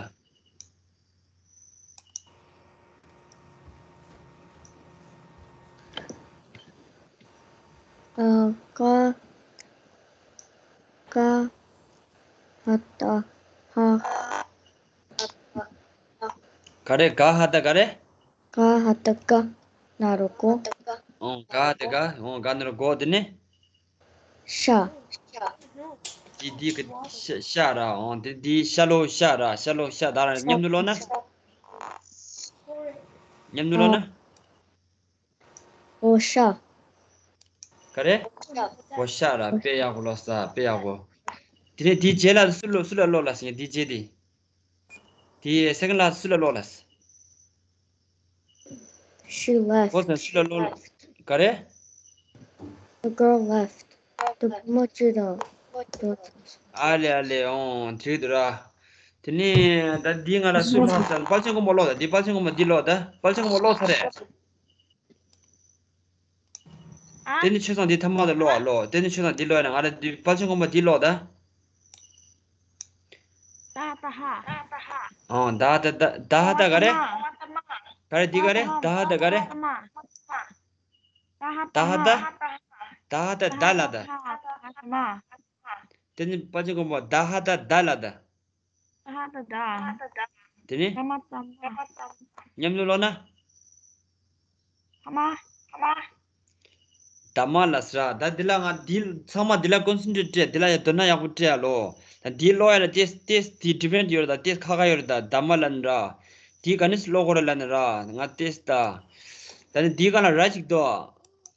ཨ། ཀ། ཀ། ཧ་ད་ཧ། ག་རེ། ག་ཧ་ད་ག་རེ། ག་ཧ་ད་ག། ན་རོ་གོ། ཨོ། ག་ཧ་ད་ག། ཨོ། ག་ན་རོ་གོ། དེ་ནས། ཤ། འདི་འདི་གི་ཤ་ཤ་ར། ཨོ། འདི་འདི་ཤ་ལོ་ཤ་ར། ཤ་ལོ་ཤ། ད་ར་མཉམ་དུ་ཀློག་ན། མཉམ་དུ་ཀློག་ན། འོ་ཤ། ག་རེ། འོ་ཤ་ར། དཔེ་ཡག་པོ་ཀློག་ས། དཔེ་ཡག་པོ། དེ་ནས་དེའི་རྗེས་ལ་སུ་ལ་སུ་ལ་ཀློག་ལ་ཟེར། དེའི་རྗེས་དེ། དེའི་སེ་ཀེན་ཌི་ལ་སུ་ལ་ཀློག་ལ་ཟེར། She left. ཨོ་ཟེར། སུ་ལ་ཀློག་ལ། ག་རེ། The girl left. དེ་བུ་མོ་ཅིག་དང་འགྲོ་ཐལ། ཨ་ལེ་ཨ་ལེ། ཨོ། འགྲིག་འདུག་ར། དེ་ནས་ད་འདི་ང་ལ་སུ་ཀློག་ས། དཔལ་ཆེན་སྒོམ་པོ་ཀློག་ད། འདི་དཔལ་ཆེན་སྒོམ་པོ་འདི་ཀློག་ད། དཔལ་ཆེན་སྒོམ་པོ་ཀློག་ཚར་རེད། ཨ། དེ་ནས་ཆོས་བཟང་འདི་ཐ་མ་ལ་ཀློག་ཨ། ཀློག། དེ་ནས་ཆོས་བཟང་འདི་ཀློག་ཡ་ན། ང་ལ་འདི་དཔལ་ཆེན་སྒོམ་པོ་འདི་ཀློག་ད། ད་ད་ཧ། ཨོ། ད་ད་ད་ད་ཧ་ད་ག་རེ། ག་རེ། འདི་ག་རེ། ད་ཧ་ད་ག་རེ། ད་ཧ་ད། ད་ཧ་ད་ད་ལ་ད། དེ་ནི་དཔལ་ཆེན་སྒོམ་པོ་ད་ཧ་ད་ད་ལ་ད། ད་ཧ་ད་ད། དེ་ནི། ད་མ་ད་མ། མཉམ་དུ་ཀློག་ན། ཧ་མ། ཧ་མ། ད་མ་ལ་ཟེར་ར། ད་འདི་ལ་ང་འདི་ཚང་མ་འདི་ལ་ཀོན་སེན་ཊྲེཊ་སྤྲད། འདི་ལ་ཡ་དོ་སྣང་ཡག་པོ་སྤྲད་ཡ་ལོ། ད་འདི་ཀློག་ཡ་ལ་ཏེས་ཏེས་དེ་ཌི་ཕེན་ཌི་ཡོད་རེད་ད། ཏེས་ཁག་ཁག་ཡོད་རེད་ད། ད་མ་ལ་ནི་ར། དེ་ག་ནས་ཀློག་དགོས་རེད་ལ་ནི་ར། ང་ཏེས་ད། ད་ནི་འདི་ག་ལ་ར་ཅིག་དོ།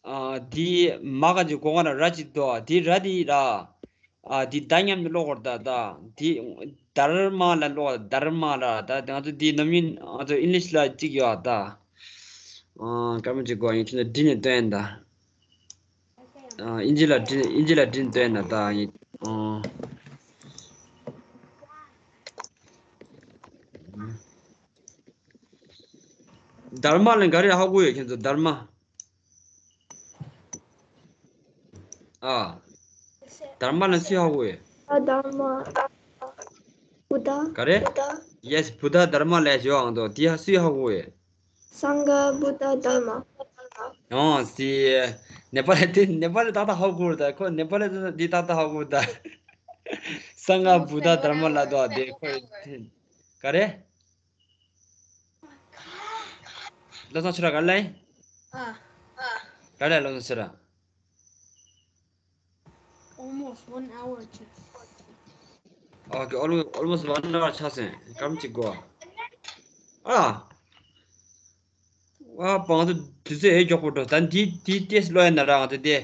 ཨ། འདི་མ་ག་ཅིག་གོ་ག་ལ་ར་ཅིག་དོ། འདི་ར་འདི་ར། ཨ། འདི་ད་མཉམ་དུ་ཀློག་དགོས་རེད་ད། ད་འདི་དྷརྨ་ལ་ཀློག། དྷརྨ་ལ་ད། ང་ཚོ་འདི་ནམ་རྒྱུན་ང་ཚོ་ཨིང་ལིཤ་ལ་གཅིག་ཡོད་ད། ཨ། སྐར་མ་གཅིག་གོ་ཡིན་ཁྱོད་ཚོ་བྲིས་ནས་སྟོན་ད། ཨ། ཨིན་ཇི་ལ་བྲིས། ཨིན་ཇི་ལ་བྲིས་ནས་སྟོན་ན་ད་ཡིན། ཨ། དྷརྨ་ལ་ག་རེ་ཧ་གོ་ཡོད་ཁྱོད་ཚོ། དྷརྨ། ཨ། དྷརྨ་ལ་སུས་ཧ་གོ་ཡོད། དྷརྨ། བུདྡྷ། ག་རེ། བུདྡྷ། Yes, Buddha, Dharma ལབ་ཡ་ཡོད་ཨང་དོ། དེ་ཧ་སུས་ཧ་གོ་ཡོད། Sangha Buddha Dharma. ཡང་སི། ནེ་པ་ལི་དེ་ནེ་པ་ལི་ཏག་ཏག་ཧ་གོ་ར་ད། ཁོ་ནེ་པ་ལི་དེ་ཏག་ཏག་ཧ་གོ་ར་ད། སངྒ་བུདྡྷ་དྷརྨ་ལབ་དོ། དེ་ཁོ་ག་རེ། བློ་བཟང་ཁྱོད་ར་ག་རེ་ལབ་ཡིན། ཨ། ག་རེ་ལབ་བློ་བཟང་ཁྱོད་ར། Almost one hour ཆགས། ཨོ་ཀེ། almost, almost one hour ཆགས་སོང་། སྐར་མ་གཅིག་འགོར། ཨ། ཨ་པང་དུ་དུས་ཚོད་ཨེ་མགྱོགས་པོ་འགྲོ། ད་འདི་འདི་ཏེས་ཀློག་ཡ་ན་ར། ང་ཚོ་དེ་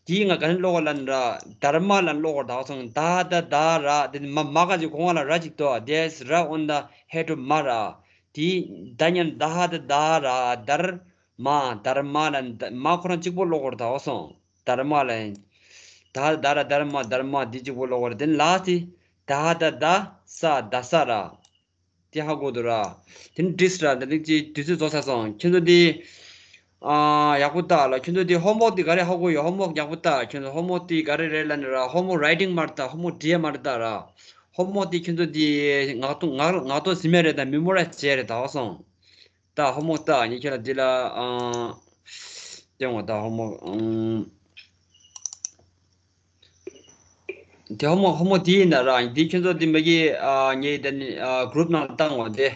འདི་ང་ག་ནས་ཀློག་ག་ལབ་ན་ར། དྷརྨ་ལབ་ཀློག་ག་ར། ད་སོང་ད་ད་ད་ར། དེ་མ་མ་ག་ཅིག་གོང་བ་ལ་ར་ཅིག་ཏོ། དེས་ར་on the head to མ་ར། དེ་ད་ཉན་ད་ཧ་ད་ད་ར། དྷརྨ། དྷརྨ་ལབ་ད་མ་ཁོ་རང་གཅིག་པོ་ཀློག་ག་ར། ད་སོང་དྷརྨ་ལབ་ད་ད་ར། དྷརྨ། དྷརྨ། འདི་གཅིག་པོ་ཀློག་ག་ར། དེ་ལ་སི་ད་ད་ད་ས་ད་ས་ར། དེ་ཧ་གོ་འདུག་ར། དེ་ནི་འགྲིགས་ར། དེ་ནི་ཅི་དུས་ཚོད་རྫོགས་ཚར་སོང་། ཁྱོད་ཚོ་དེ་ཨ་ཡག་པོ་ལྟ་ལ། ཁྱོད་ཚོ་དེ་ཧོམ་ཝོག་དེ་ག་རེ་ཧ་གོ་ཡོད། ཧོམ་ཝོག་ཡག་པོ་ལྟ། ཁྱོད་ཚོ་ཧོམ་ཝོག་དེ་ག་རེ་རེད་ལབ་ན་ར། ཧོམ་ཝོག་རའི་ཊིང་མ་རེད་ད། ཧོམ་ཝོག་འབྲི་ཡ་མ་རེད་ད་ར། ཧོམ་ཝོག་དེ་ཁྱོད་ཚོ་དེ་ངག་ཐོག་ངག་ངག་ཐོག་ཟིན་མེད་རེད་ད། མེ་མོ་རའི་ཛི་བྱས་རེད་ད། ཧ་སོང་། ད་ཧོམ་ཝོག་ལྟ། ངས་ཁྱོད་ལ་འདི་ལ་ཨ་སྟོན་འོ་ད་ཧོམ་ཝོག་ཨང་། དེ་ཧོམ་ཝོག་ཧོམ་ཝོག་དེ་ཡིན་ན་ར། འདི་ཁྱོད་ཚོ་འདི་མ་གི་ཨ་ངས་དེ་ནི་ཨ་གུ་རུབ་ནང་བཏང་འོ་དེ།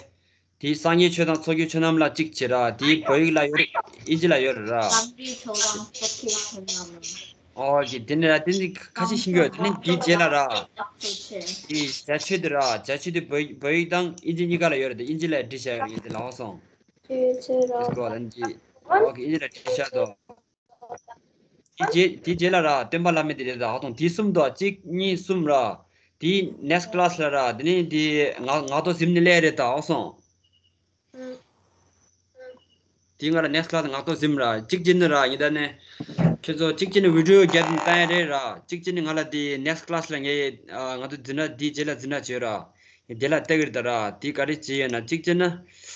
དེ་སངས་རྒྱས་ཆོས་དང་ཚོགས་ཀྱི་མཆོག་རྣམས་ལ་གཅིག་བྱེད་ར། དེ་བོད་ཡིག་ལ་ཡོད་རེད། ཨིན་ཇི་ལ་ཡོད་རེད་ར། སངས་རྒྱས་ཆོས་དང་ཚོགས་ཀྱི་མཆོག་རྣམས་ལ། ཨོ་ཀེ། དེ་ནི་ར་དེ་ནི་ཁ་ཤས་ཤེས་ཀྱི་ཡོད། དེ་ནི་དེའི་རྗེས་ལ་ར། དེ་བྱ་ཆོས་དེ་ར། བྱ་ཆོས་དེ་བོད་བོད་ཡིག་དང་ཨིན་ཇི་གཉིས་ཀ་ལ་ཡོད་རེད་དེ། ཨིན་ཇི་ལ་བྲིས་བཞག་ཡོད་རེད། ཨིན་ཇི་ལ་ཧ་སོང་། ཨོ་ཀེ། ཨིན་ཇི་ལ་བྲིས་བཞག་དོ། དེ་རྗེས་དེ་རྗེས་ལ་ར་སྟོན་པ་བླ་མེད་དེ་རེད་ད། ཧ་སོང་། དེ་གསུམ་དོ། གཅིག་གཉིས་གསུམ་ར། དེ་ནེགསི་ཊི་ཀླ་སི་ལ་ར། དེ་ནི་དེ་ངག་ངག་ཐོག་ཟིན་ནི་ལས་རེད་ད། ཧ་སོང་། དེ་ང་ལ་ནེགསི་ཊི་ཀླ་སི་ངག་ཐོག་ཟིན་ར། གཅིག་བྱས་ནི་ར་ངས་ད་ནི་ཁྱོད་ཚོ་གཅིག་བྱས་ནི་བི་ཌི་ཡོ་བརྒྱབ་ནས་བཏང་ཡ་རེད་ར། གཅིག་བྱས་ནི་ང་ལ་དེ་ནེགསི་ཊི་ཀླ་སི་ལ་ངས་ཨ་ང་ཚོ་འཛིན་གྲྭ་དེའི་རྗེས་ལ་འཛིན་གྲྭ་བྱོས་ར། དེ་ལ་ལྟ་གི་རེད་ད་ར། དེ་ག་རེ་བྱས་ཡོད་ན། གཅིག་བྱས་ན་